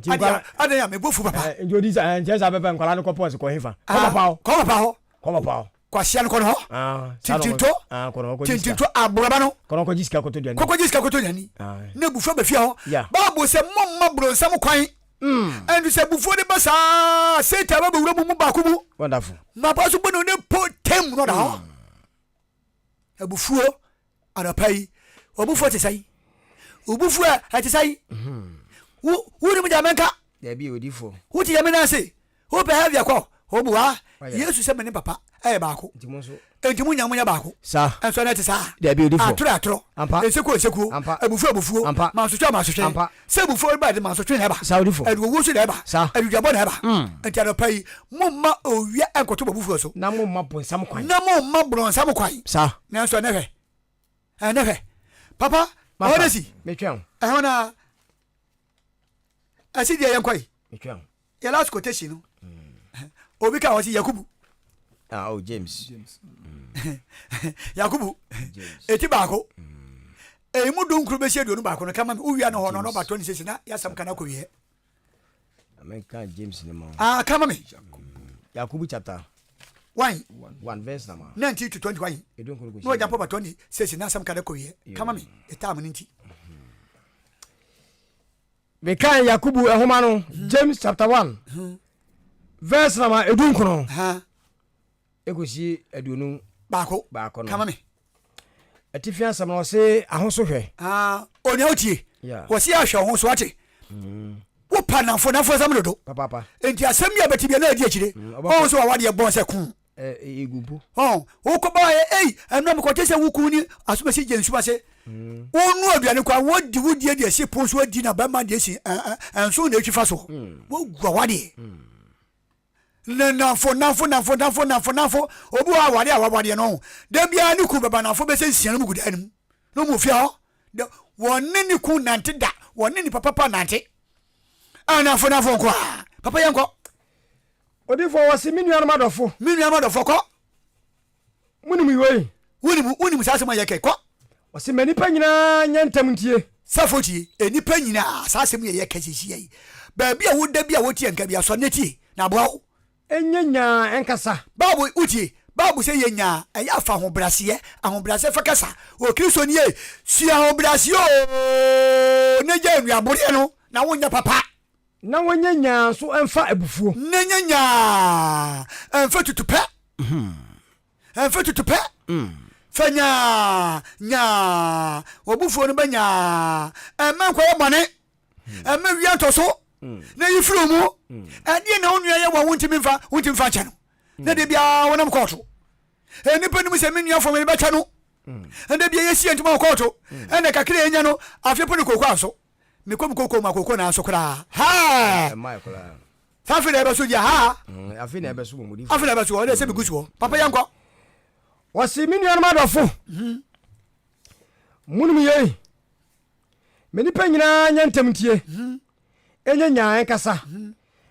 Adeɛ adeɛ a mebɔ fu papa. Nti odi sɛ nkyɛn sɛ abɛpɛ nkwadaa no kɔ pɔs kɔ hefa. Kɔ papa hɔ. Kɔ papa hɔ. Kɔ papa hɔ. Kwasia no kɔ no hɔ. Ah, saa na ɔkɔ- Tintinto. Ah, kɔ no hɔ kɔgye sika. Tintinto aborɔba no. Kɔ no hɔ kɔgye sika kɔtɔ aduane. Kɔkɔgye sika kɔtɔ aduane. Ah. Na abufuo aba fie hɔ. Yeah. Bible sɛ momma boronsam kwan. Ɛnti sɛ abufuo no ba saa, Satan ba bɛwura mo mu baako mu. Wonderful. Mapa so bɔ ne ne po tem na ɔda hɔ. Abufuo anɔpa yi, w'abufuo te sɛn? Wo bufuo a ɛte sɛn? Wo wonim deɛ menka? Dabi odifoɔ. Wote deɛ mena ase? Wopɛ heaven akɔ? Wobua. Wayɛ. Yesu sɛ me ne papa ɛyɛ baako. Nti mo nso. Enti mo nyinaa monyɛ baako. Saa. Ɛnso ɛna ɛte saa? Dabi odifoɔ. Atoro atoro. Ampa. Nsekuo nsekuo. Ampa. Abufuo abufuo. Ampa. Mansotwe mansotwe. Ampa. Sɛ abufuo ba de mansotwe na ɛba. Saa odifoɔ. Ɛde owuo nso na ɛba. Saa. Ɛde duabɔ na ɛba. Nti anɔpa yi, momma owia ɛnkɔto mo abufuo so. Na momma bonsam kwan. Na momma bronsam kwan. Saa. Nanso ɛnɛ hwɛ. Ɛnɛ hwɛ. Papa, Mapa. ɛhɔ na si. Metwɛn wo. Ɛhɔ na ɛsi deɛ yɛnkɔ yi. Metwɛn wo. Yɛ last quotation no. Obi ka wɔ se Yakubu. Ah, oh, James. James. Yakubu. James. Eti baako. Eyi mu dunkuru bɛsi 21 no kama mi. Wowia no hɔ no ɔno ba 26 na yasɛm ka na kɔ wie. Amenka James ne ma. Ah, kama mi. Yakubu chapter 1 1 verse number 19 to 21. 19 kɔsi Na ɔgya pɔba 26 na asɛm ka na kɔ wie. Kama mi. Ɛtaa mu no nti. Mekan Yakubu ɛhoma no, James chapter 1 verse number 19 Ha. ekosi 21 Baako. no. Kama mi. Atifi asɛm no ɔse ahosohwɛ. Ah, onua wotie. Yeah. Wɔsi ahwɛ wo ho so ate. Wopa namfo namfo asɛm dodo. Papaapa. Nti asɛm bi a bɛte bia na adi akyire. Ɔbɛkɔ. Ɔho so wawadeɛ bɔn sɛ kun. Egu mpo. Ɔn wokɔ ba yɛ ei ɛnura mekɔte sɛ wo kun ni asomasi gye nsu ase. Wonu aduane kwa wodi wodie deɛ si pon so adi na bɛma deɛ si ɛnso na etwi fa so. Wogu awadeɛ. Ne namfo namfo namfo namfo namfo namfo obi wɔ awadeɛ a wawadeɛ no ho. Da biara ne kun bɛba namfo bɛsɛ nsia no mu gu dan no mu. Na ɔmu ofie hɔ. Wɔne ne kun nante da wɔne nipa papa nante. Anamfo namfo nko a papa yɛn kɔ. Odifoɔ wɔ se me nuanom adɔfo. Me nuanom adɔfo kɔ. Munim wei. Wonim wonim saa asɛm a yɛkɛ kɔ. Ɔse ma nipa nyinaa nyɛ ntɛm ntie. Safo tie nnipa nyinaa saa asɛm yɛ yɛkɛ sisi yi. Baabi a woda bi a wotie nka bi asɔ ne tie na aboa wo. Ɛnyɛ nyaa ɛnkasa. Bible wotie Bible sɛ yɛ nyaa ɛyɛ afa ahobrɛaseɛ ahobrɛaseɛ fa kasa wɔ Kristo nie sua ahobrɛaseɛ oo ne gya nnuaboreɛ no na wonyɛ papa. Na wɔnyɛ nyaa nso ɛmfa abufuo. Na nyɛ nyaa ɛmfa tutupɛ. Ɛmfa tutupɛ. Fa nyaa nyaa wɔbufuo no bɛ nyaa ɛmɛ nkɔyɛ bɔne ɛmɛ wia ntɔ so na yi firi mu ɛdeɛ na wo nua yɛ wɔ wontumi mfa wontumi mfa nkyɛ no na de biara wonam kɔɔto nnipa nim sɛ me nua fam bɛkyɛ no ɛnna bia yɛsi yɛn ntoma wɔ kɔɔto ɛnna kakra yɛnya no afei po ne kooko anso mekɔ me kooko ma kooko na anso koraa haa Ɛmma koraa. saa afei na ɛbɛso deɛ haa Afei na ɛbɛso wɔ mu afei na ɛbɛso ɔde sɛ megu soɔ papa yɛnkɔ. Wɔse me nuanom adɔfo. Munim yei. Ma nipa nyinaa nyɛ ntɛm ntie. Ɛnyɛ nyaa ɛnkasa.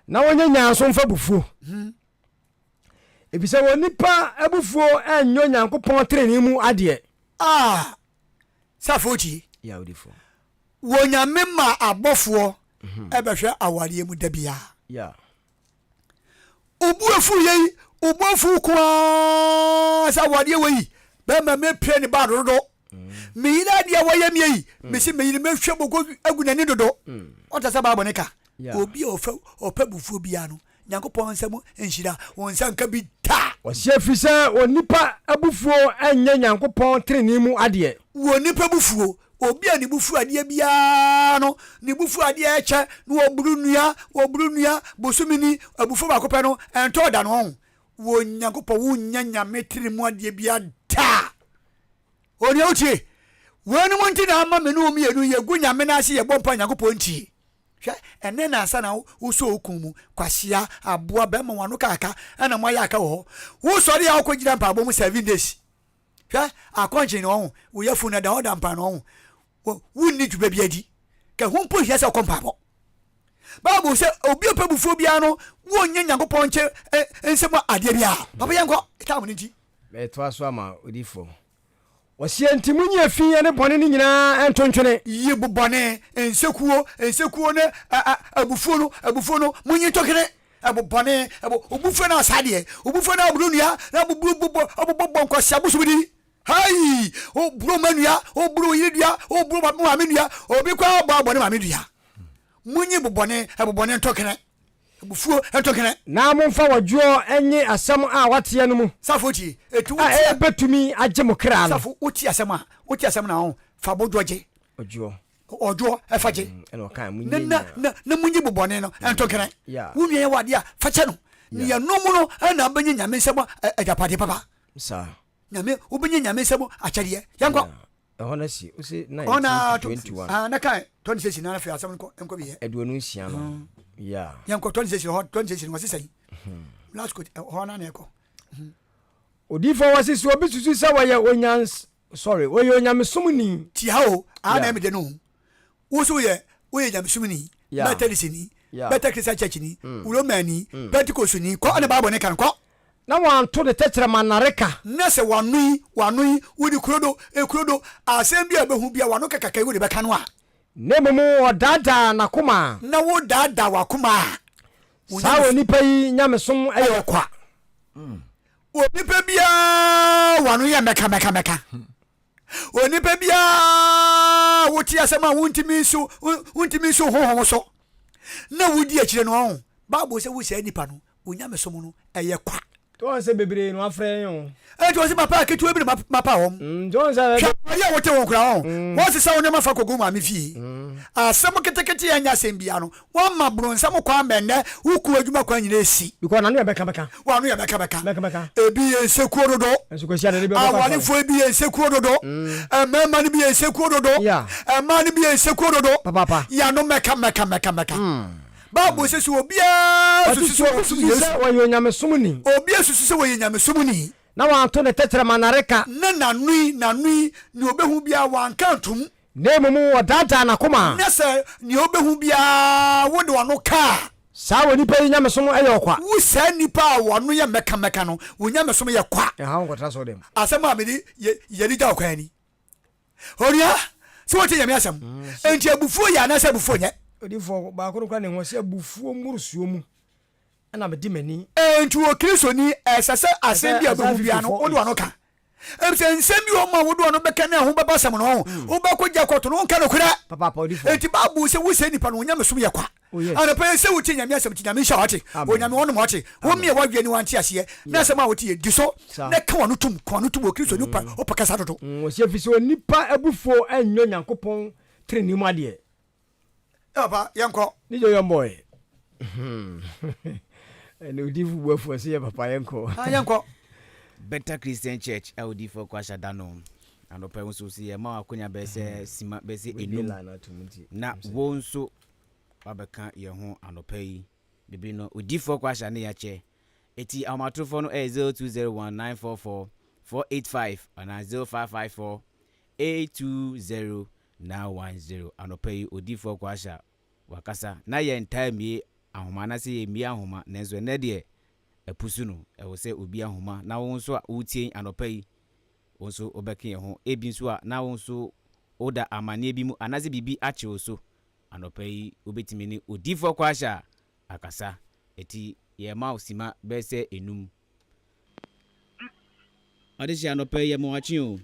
Na wɔnyɛ nyaa nso mfa abufuo. Efisɛ wɔ nipa abufuo ɛnyɛ Onyankopɔn tenenee mu adeɛ. Ah, safo tie. Yeah, odifoɔ. Wɔ Nyame ma abɔfoɔ ɛbɛhwɛ awareɛ mu da biara. Obu afu yei, obu afu ko ara sɛ awareɛ wɔ yi, bɛrima mepere ne ba dodo. Meyere adeɛ a wɔyɛ mie yi, mesi meyere mehwɛ boko agu n'ani dodo. Ɔta sɛ Bible ne ka. Obi a ɔfɛ ɔpɛ bufuo biara no, Nyankopɔn nsɛm nhyira, wɔn nsa nka bi da. Ɔse ɛfiri sɛ onipa abufuo nyɛ Nyankopɔn tenenee mu adeɛ. Wɔ onipa bufuo, obi a ne bufuo adeɛ biara no, ne bufuo adeɛ ɛkyɛ na wɔburu nnua, wɔburu nnua, bosome ni, abufuo baako pɛ no, ɛntɔ da no ɔho. Wɔ Nyankopɔn, wonnya Nyame tenenee mu adeɛ biara da. Onua wotie, weinom nti na ama me ne wo mmienu yɛgu Nyame no ase yɛbɔ mpa Nyankopɔn ntie. Hwɛ, ɛnnɛ na ansa na wosɔ wo kun mu, kwasea, aboa, bɛrima, w'ano kaaka, ɛna moayɛ aka wɔ hɔ. Wosɔre a wokɔgyina mpaebɔ mu 7 days. Hwɛ, akɔnkyen na ɔho, wo yafunu no da hɔ da mpa na ɔho. Wonni dwuma bi adi. Ka ho mpo hia sɛ wokɔ mpaebɔ. Bible sɛ obi a ɔpɛ bufuo biara no, wonyɛ Nyankopɔn nkyɛn nsɛm adeɛ biara. Papa yɛnkɔ, time no nti. Mɛtoa so ama odiyifoɔ. Ɔse enti monyi efi ne bɔne no nyinaa nto ntwene. Yi bo bɔne, nsekuo, nsekuo ne abufuo no, abufuo no, monyi nto ntwene. Ɛbo bɔne, ɛbo, obufuo na ɔsa deɛ, obufuo na ɔboro nua, na ɔboboro bobɔ, ɔbobɔ bɔ nkwasi abosom di. Hai! Oboro ma nua, oboro oyere dua, oboro ma maame dua, obi kɔ abɔ abɔ ne maame dua. Munyi bo bɔne, ɛbo bɔne nto kene. Abufuo nto kene. Na momfa ɔdwoɔ nye asɛm a wɔateɛ no mu. Safo tie, eti wo A tie. ɛbɛtumi agye mo kra no. Safo, wotie asɛm a, wotie asɛm na ɔho, fa bodwoɔ gye. Ɔdwoɔ. Ɔdwoɔ, ɛfa gye. Ɛna ɔkae, Na, monyɛ na, nyinaa. na, na munyi bo bɔne no nto kene. Yeah. Wo nua yɛ wo adeɛ a, fa kyɛ no. Yeah. Nea ɛno mu no na wobɛnya Nyame nsam agyapadeɛ papa. Saa. Nyame, wobɛnya Nyame nsam akyɛdeɛ. Yɛnkɔ. Yeah. Ɛhɔ no si, wose Ɛhɔ na 19 to 21. Ah, na kan 26 na afei asɛm no kɔ nkɔ bi yɛ. 26 no. Yeah. Yɛnkɔ 26 hɔ, 26 no wɔse sɛn? Last quote, ɛhɔ na na ɛkɔ. Odiyifoɔ wɔ se sɛ obi susu sɛ wɔyɛ onyans sorry wɔyɛ onyamesomni. Tia o, aha na Yeah. ɛmede no o. Wo so woyɛ woyɛ nyamesomni, Yeah. Methodistni, Yeah. Bethel Christian Churchni, Romani, Pentecostni, kɔ ɛna Bible ne ka no kɔ. Na wanto ne tɛkyerɛma nnareka. Na sɛ w'ano yi, w'ano yi, wode kuro do, ekuro do, asɛm bi a ɛbɛhu bi a w'ano kɛkɛkɛ yi wode bɛka no a. Na mmom ɔdaadaa n'akoma a. Na wodaadaa w'akoma a. Wo Saa nyamesom. onipa yi nyamesom yɛ ɔkwa. Onipa biara w'ano yɛ mɛka mɛka mɛka. Onipa biara wote asɛm a wontumi nso wontumi nso honhom so na wodi akyire no ɔho. Bible sɛ wo saa nipa no, wo nyamesom no ɛyɛ kwa. Nti wɔn sɛ bebree na wafrɛ yɛn o. Enti wɔsi mapa ketewa bi na mapa wɔn. Nti wɔn sɛ. Hwɛ wɔyɛ a wote wɔn koraa wɔn. Wɔn sesa wɔn nneɛma fa kɔgu maame fie. Asɛm ketekete a ɛnyɛ asɛm biara no, wɔama bronsam kwan ma ɛnnɛ wo kuo adwuma kwan nyinaa esi. Because n'ano yɛ bɛka bɛka. W'ano yɛ bɛka bɛka. Bɛka bɛka. Ebi yɛ nsekuo dodo. Nso kwasi adade bi ɔbɛkɔ asɔre. Awarefoɔ ebi yɛ nsekuo dodo. Mmarima no bi yɛ nsekuo dodo. Yeah. Mmaa no bi yɛ nsekuo dodo. Papaapa. Yɛano mɛka mɛka mɛka mɛka. Bible sɛ sɛ obiara susu sɛ ɔsom Yesu. Sɛ ɔyɛ onyamesomni. Obiara susu sɛ ɔyɛ nyamesomni. Na wanto ne tɛkyerɛma nnareka. Na n'ano yi, n'ano yi, nea obehu biara wanka antom. Na mmom ɔdaadaa n'akoma. Na sɛ nea obehu biara wode w'ano ka a. Saa onipa yi nyamesom yɛ ɔkwa. Wo saa nipa a w'ano yɛ mmɛkammɛka no, wo nyamesom yɛ kwa. Ɛha wo nkɔtra asɔrdan mu. Asɛm a mede yɛ yɛde gya wo kwan ni. Onua, sɛ wotie Nyame asɛm, enti abufuo yɛ anaasɛ abufuo nyɛ? Odiyifoɔ baako no koraa na ɛhu ɔse abufuo mmorosoɔ mu na mede m'ani. Enti wɔ Kristoni, ɛsɛ sɛ asɛm bi a wobɛhu biara no, wode w'ano ka. Efisɛ nsɛm bi wɔ hɔ ma wode w'ano bɛka ne ɛho bɛba asɛm no, wobɛkɔ gya kɔto no, wonka nokorɛ. Enti Bible sɛ wosɛe nipa no, wo nyamesom yɛ kwa. Oh yes. Anɔpa yi sɛ wotie Nyame asɛm nti Nyame nhyira wo ate. Amen. Onyame ɔnom ate. Wo Amen. mmea w'adwene ne w'ante aseɛ na Yeah. asɛm a wote yɛ di so Saa. na ka w'ano tom ka w'ano tom wɔ Kristo ni wopɛ wopɛ kasa dodo. Mm, ɔsi efisɛ onipa abufuo nyɛ Onyankopɔn trenee mu adeɛ. Eh papa yɛnkɔ. Ne dwo yɔn boy. Ɛnna odiyifo bu afu ɔsi yɛ papa yɛnkɔ. Ah yɛnkɔ. Better Christian Church a odiyifoɔ Kwasha da no anɔpa yi wo nso sɛ yɛma wo akonya bɛyɛ sɛ sima bɛyɛ sɛ Wei enum line ato mu nti. na wo nso wabɛka yɛn ho anɔpa yi biribi no odiyifoɔ Kwasha ne yɛakyɛ eti ahomatorofoɔ no ɛyɛ 0201 944 485 anaa 0554 820 910 anɔpa yi odiyifoɔ Kwasha wakasa na yɛntaa mmie ahoma anaasɛ yɛmmie ahoma nanso ɛnɛ deɛ apusu no, ɛwɔ sɛ obi ahoma na wo nso a woretie yi anɔpa yi, wo nso wobɛka yɛn ho. Ebi nso a na wo nso woda amanneɛ bi mu anaasɛ biribi akye wo so. Anɔpa yi wobɛtumi ne Odiyifoɔ Kwasha akasa. Enti yɛrema wo sima bɛyɛ sɛ enum. Ɔdehye anɔpa yi yɛma wo akye o.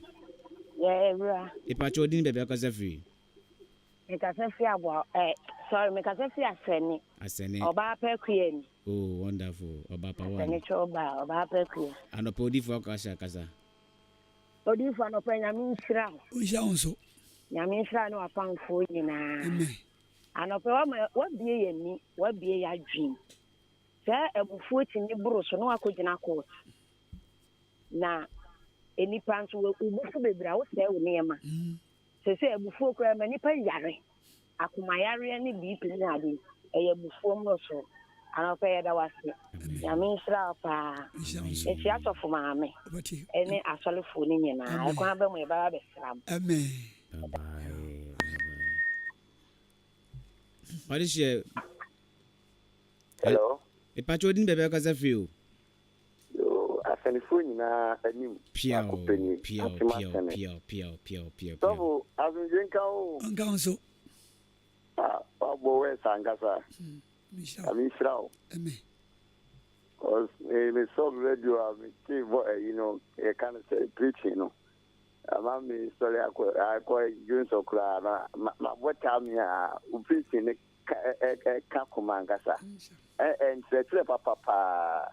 Yɛ awura. Mepakyɛ wo din ne baabi a wokasa firi. Mekasa firi aboa eh sorry mekasa firi Asɛne. Asɛne. Ɔbaa pa akua ni. Oh wonderful ɔbaa pa one. Asɛne kyɛw baa ɔbaa pa akua. Anɔpa odifo akasa kasa. Odifo anɔpa nyame nhyira wo. Ɔnhyira wo nso. Nyame nhyira wo ne w'apamfoɔ nyinaa. Amen. Anɔpa wama wabie yɛn ani wabie yɛn adwene sɛ abufuo tumi boro so na wakɔgyina court na nnipa nso wo bo fu bebree a wosɛe wo nneɛma. Mm. Seesei abufuo koraa ma nnipa yare, akomayareɛ ne BP ne ade, ɛyɛ abufuo mmorosoɔ. Anɔpa yi yɛda wo ase. Nyame nhyira wo paa. Mekyia sɔfo maame ne asɔrefoɔ no nyinaa. Ɛkwan ba mu yɛbɛba abɛsra mo. Amen. Bye bye. Bye bye. Ɔde Hello. Mepakyɛ wo din baabi akasa firi o. Yoo, asɛnnifoɔ nyinaa anim baako pɛ ni, Piaw, Akyem piaw, Asɛnɛ. piaw, piaw, piaw, piaw, piaw. Sɔfo, asomdwe nka wo o. Ɔnka wo nso. Ah, woabɔ worse ankasa. Menhyira wo. Nyame nhyira wo. Amen. Cause me me sɔ radio a me te vɔ ɛyi no yɛka no sɛ preaching no ama me sɔre akɔ akɔ dwonsɔ koraa na ma mabɔ taa me a wo preaching no ka ɛ ɛ ɛka koma ankasa ɛ ɛnkyerɛkyerɛ papa paa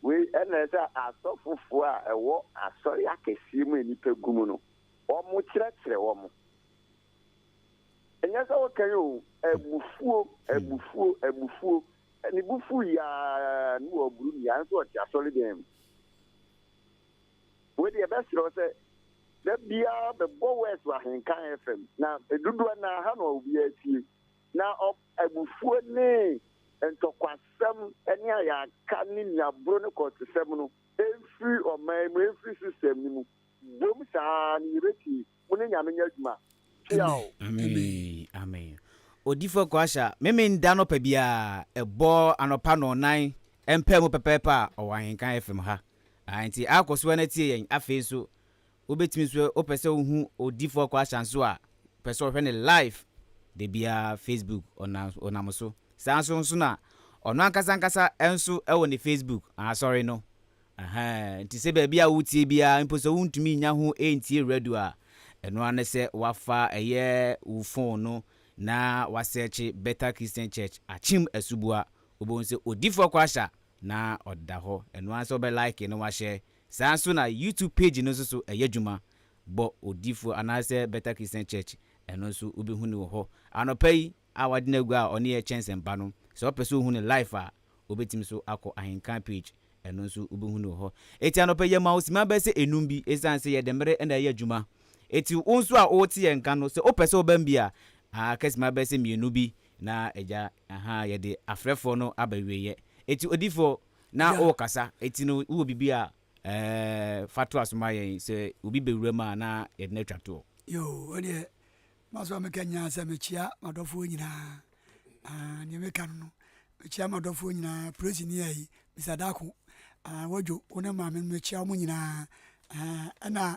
wei ɛna ɛsɛ asɔfofoɔ a ɛwɔ asɔre akɛseɛ mu a nnipa gu mu no wɔn kyerɛkyerɛ wɔn ɛnyɛ sɛ wɔka yi o abufuo abufuo abufuo Ne bo fuui ara na waburu nnua nso ɔte asɔredan mu. Wei deɛ yɛbɛsrɛ wo sɛ da biara bɛbɔ wɛs wɔ Ahenkan FM na dodoɔ no ara ha na obiara tie. Na abufuo ne ntɔkwasɛm ne ayaka ne nnuaboro ne kɔɔtesɛm no ɛmfiri ɔman mu, ɛmfiri system no mu. Bom saa na yɛbɛtie. Mo ne Nyame nyɛ adwuma. Peaw. Amen amen Odifoɔ Kwasha Memenda anɔpa biara ɛbɔ anɔpa nɔnnan mpaa mu pɛpɛɛpɛ a ɔwɔ Ahenkan FM ha ah nti akɔ so na tie yɛn afei nso wobɛtumi nso wopɛ sɛ wohu Odifoɔ Kwasha nso a pɛ sɛ ɔhwɛ ne live da biara Facebook ɔnam ɔnam so saa nso nso na ɔno ankasa ankasa nso ɛwɔ ne Facebook asɔre no Ahaa, nti sɛ baabi a wotie biara, mpo sɛ wontumi nnya ho ntie radio a, ɛno ara ne sɛ woafa ɛyɛ wo phone no na woasɛɛkye Bethel Christian Church Akyem Asubua, wobɛhu sɛ Odifoɔ Kwasha na ɔda hɔ. Ɛno ara ne sɛ wobɛ like na woahyɛ. Saa nso na YouTube page no nso so ɛyɛ adwuma. Bɔ Odifoɔ anaasɛ Bethel Christian Church, ɛno nso wobɛhu no wɔ hɔ. Anɔpa yi a wagye no agua a ɔne yɛn kyɛ nsɛmpa no, sɛ wopɛ sɛ wohu no live a, wobɛtumi nso akɔ Ahenkan page Ɛno nso wobɛhu no wɔ hɔ. Enti anɔpa yi yɛma wo simma bɛyɛ sɛ enum bi ɛsiane sɛ yɛde mmere na ɛyɛ adwuma. Enti wo nso a wote yɛn nka no, sɛ wopɛ sɛ wobam bi a, aka simma bɛyɛ sɛ mmienu bi na agya, ahaa, yɛde afrɛfoɔ no aba awieɛ. Enti odiyifoɔ, na worekasa, enti no wowɔ biribi a, ɛɛ, fa toa so ma yɛn, sɛ obi bɛwura mu a na yɛde no atwa toɔ. Yoo, wo deɛ, m'asɛm a meka nyinaa sɛ mekyea m'adɔfoɔ nyinaa. Ah, deɛ meka no no, mekyea m'adɔfoɔ nyinaa, Praise ni ayi, Mr. Dako, ah, Wadwo, wo ne maame no mekyea wɔn nyinaa. Ah, ɛna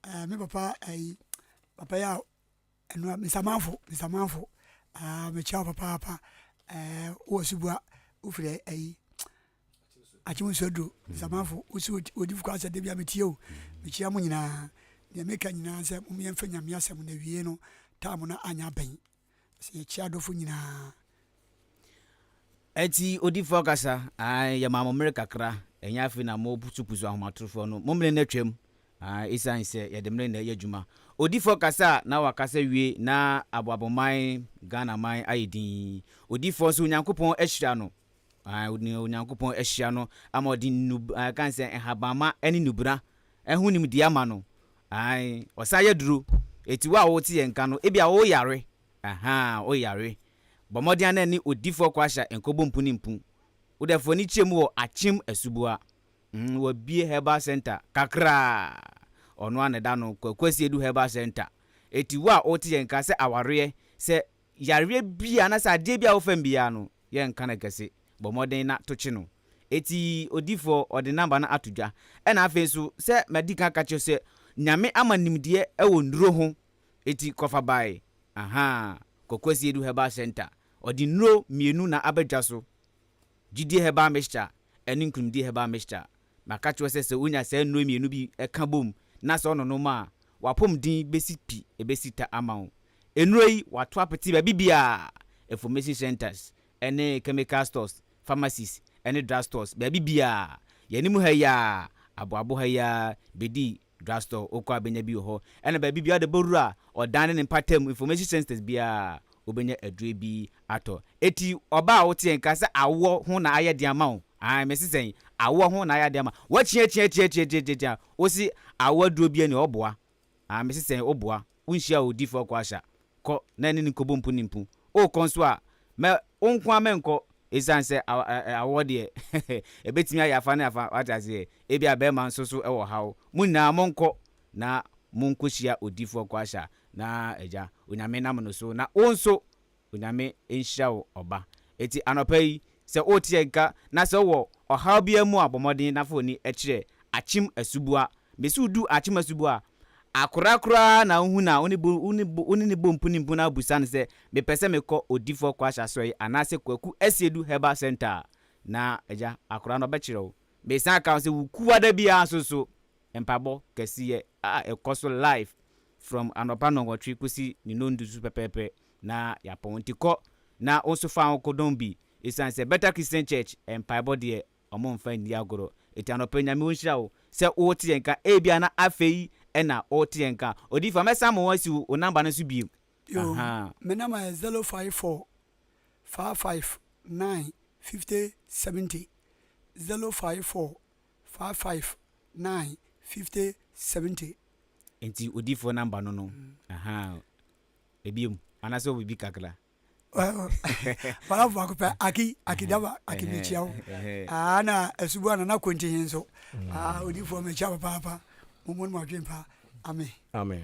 eh, me papa ayi, papa yi a, ɛno Mr. Manfo, Mr. Manfo, ah, mekyea wo papaapa, eh, wowɔ Subua, wofiri ayi, Akyem nsu aduro nsamanfo wosi odifo kɔ asɛ debia metie o mekyia mo nyinaa deɛ meka nyinaa sɛ mom yɛmfa nyame asɛm na awie no time no anyɛ abɛn sɛ yɛkyia adɔfo nyinaa. Ɛnti odifoɔ kasa, ae, yɛmaa mo mmere kakra, ɛnyɛ afei na mo pusupusu ahomatorofoɔ no, mo mmere no atwam, ae, esiane sɛ yɛde mmere na ɛyɛ adwuma. Odifoɔ kasa a na wakasa wie na aboaboman, Ghana man ayɛ dinn. Odifoɔ nso Onyankopɔn ahyira no, Aane, nea Onyankopɔn ahyira no ama ɔde nnub, ɛka ne sɛ nhabamma ne nnubena ho nimdeɛ ama no. Aane, ɔsan yɛ duro. Enti wo a wote yɛn nka no, ebia woyare, ahaa, woyare. Bɔ mmɔden ara na ne odifoɔ Kwasha nkɔbɔ mpu ne mpu. Wo deɛ fa w'ani kyerɛ mu wɔ Akyem Asuboa. Mm, wabue herbal center kakraa. Ɔno ara na ɛda no, Kwaku Asiedu Herbal Center. Enti wo a wote yɛn nka sɛ awareɛ, sɛ yareɛ bi anaasɛ adeɛ bi a wofam biara no, Yɛnka no kɛse, bɔ mmɔden na to kye no. Eti odiyifoɔ ɔde number no ato dwa. Ɛna afei nso sɛ madi kan aka kyerɛ sɛ Nyame ama nimdeɛ wɔ nnuro ho, eti kɔfa bae, ahaa, Kwaku Asiedu Herbal Centre. Ɔde nnuro mmienu na aba dwa so, Gyidie Herbal Mixture ɛne Nkunimdie Herbal Mixture. Maka kyerɛ wo sɛ sɛ wonya saa nnuro mmienu bi ka bom na sɛ wononom a, w'apɔmuden bɛsi pi, ɛbɛsi ta ama wo. Nnuro yi, wɔato apete baabi biara, information centres ne chemical stores, pharmacies ne drug stores, baabi biara. Yɛn anim ha yi ara, aboabo ha yi ara, bɛdi drug store, wokɔ a bɛnya bi wɔ hɔ. Ɛna baabi biara wode bɛwura ɔdan ne ne mpatamu, information centres biara, wobɛnya aduro bi atɔ. Enti ɔbaa a woteɛ nka sɛ awoɔ ho na ayɛ den ama wo, ae, mese sɛn, awoɔ ho na ayɛ den ama wo. Woakyiakyiakyiakyiakyiakyia, wose awoɔ aduro biara nni hɔ, woboa. Ae, mese sɛn, woboa. Wonhyia odiyifoɔ Kwasha, kɔ na ɛne no nkɔbɔ mpu ne mpu. Worekɔ nso a, mɛ, wo nko ara mɛnkɔ, ɛsiane sɛ awoɔ deɛ, ɛbɛtumi ayɛ afa ne afa, wate aseɛ, ebia barima nso so wɔ haw. Mo nyinaa monkɔ na monkɔhyia odiyifoɔ Kwasha, na Agya, Onyame nam no so, na wo nso, Onyame nhyira wo ɔba. Enti anɔpa yi, sɛ wote yɛn nka na sɛ wowɔ ɔhaw biara mu a, bɔ mmɔden na fa w'ani kyerɛ Akyem Asuboa. Mese wodu Akyem Asuboa a, akora koraa na wohu no a, wo ne wo ne wo ne no bɔ mpunimpu na wobisa no sɛ, Mepɛ sɛ mekɔ Odifoɔ Kwashe Asɔre anaasɛ Kwaku Asiedu Herbal Centre a, Na agya, akwadaa no ɔbɛkyerɛ wo. Mesan aka ho sɛ Wukuada biara nso so, mpaebɔ kɛseyɛ a ɛkɔ so live from anɔpa nnɔnwɔtwe kosi ne nnɔndu so pɛpɛɛpɛ na yɛapɔn. Nti kɔ na wo nso fa wo ho kɔdɔm bi. Esiane sɛ Better Christian Church mpaebɔ deɛ ɔmo mfa nni agorɔ. Enti anɔpa yi Nyame ɔnhyira wo sɛ wote yɛn nka, ebia na afei na wote yɛn nka. Odiyifoɔ mɛsan ma wɔasi wo number no so bio. Yoo, Ahaa. me number yɛ 054 55 9 50 70, 054 55 9 50 70. Enti odiyifoɔ number no no, ahaa, ebiom, anaasɛ wowɔ biribi kakra? Madamfo baako pɛ Aki Aki Daba Aki mekyia wo aa na asuboa nana konti he nso aa odifoɔ mekyia papaapa mo mo no mo adwen pa amen. Amen.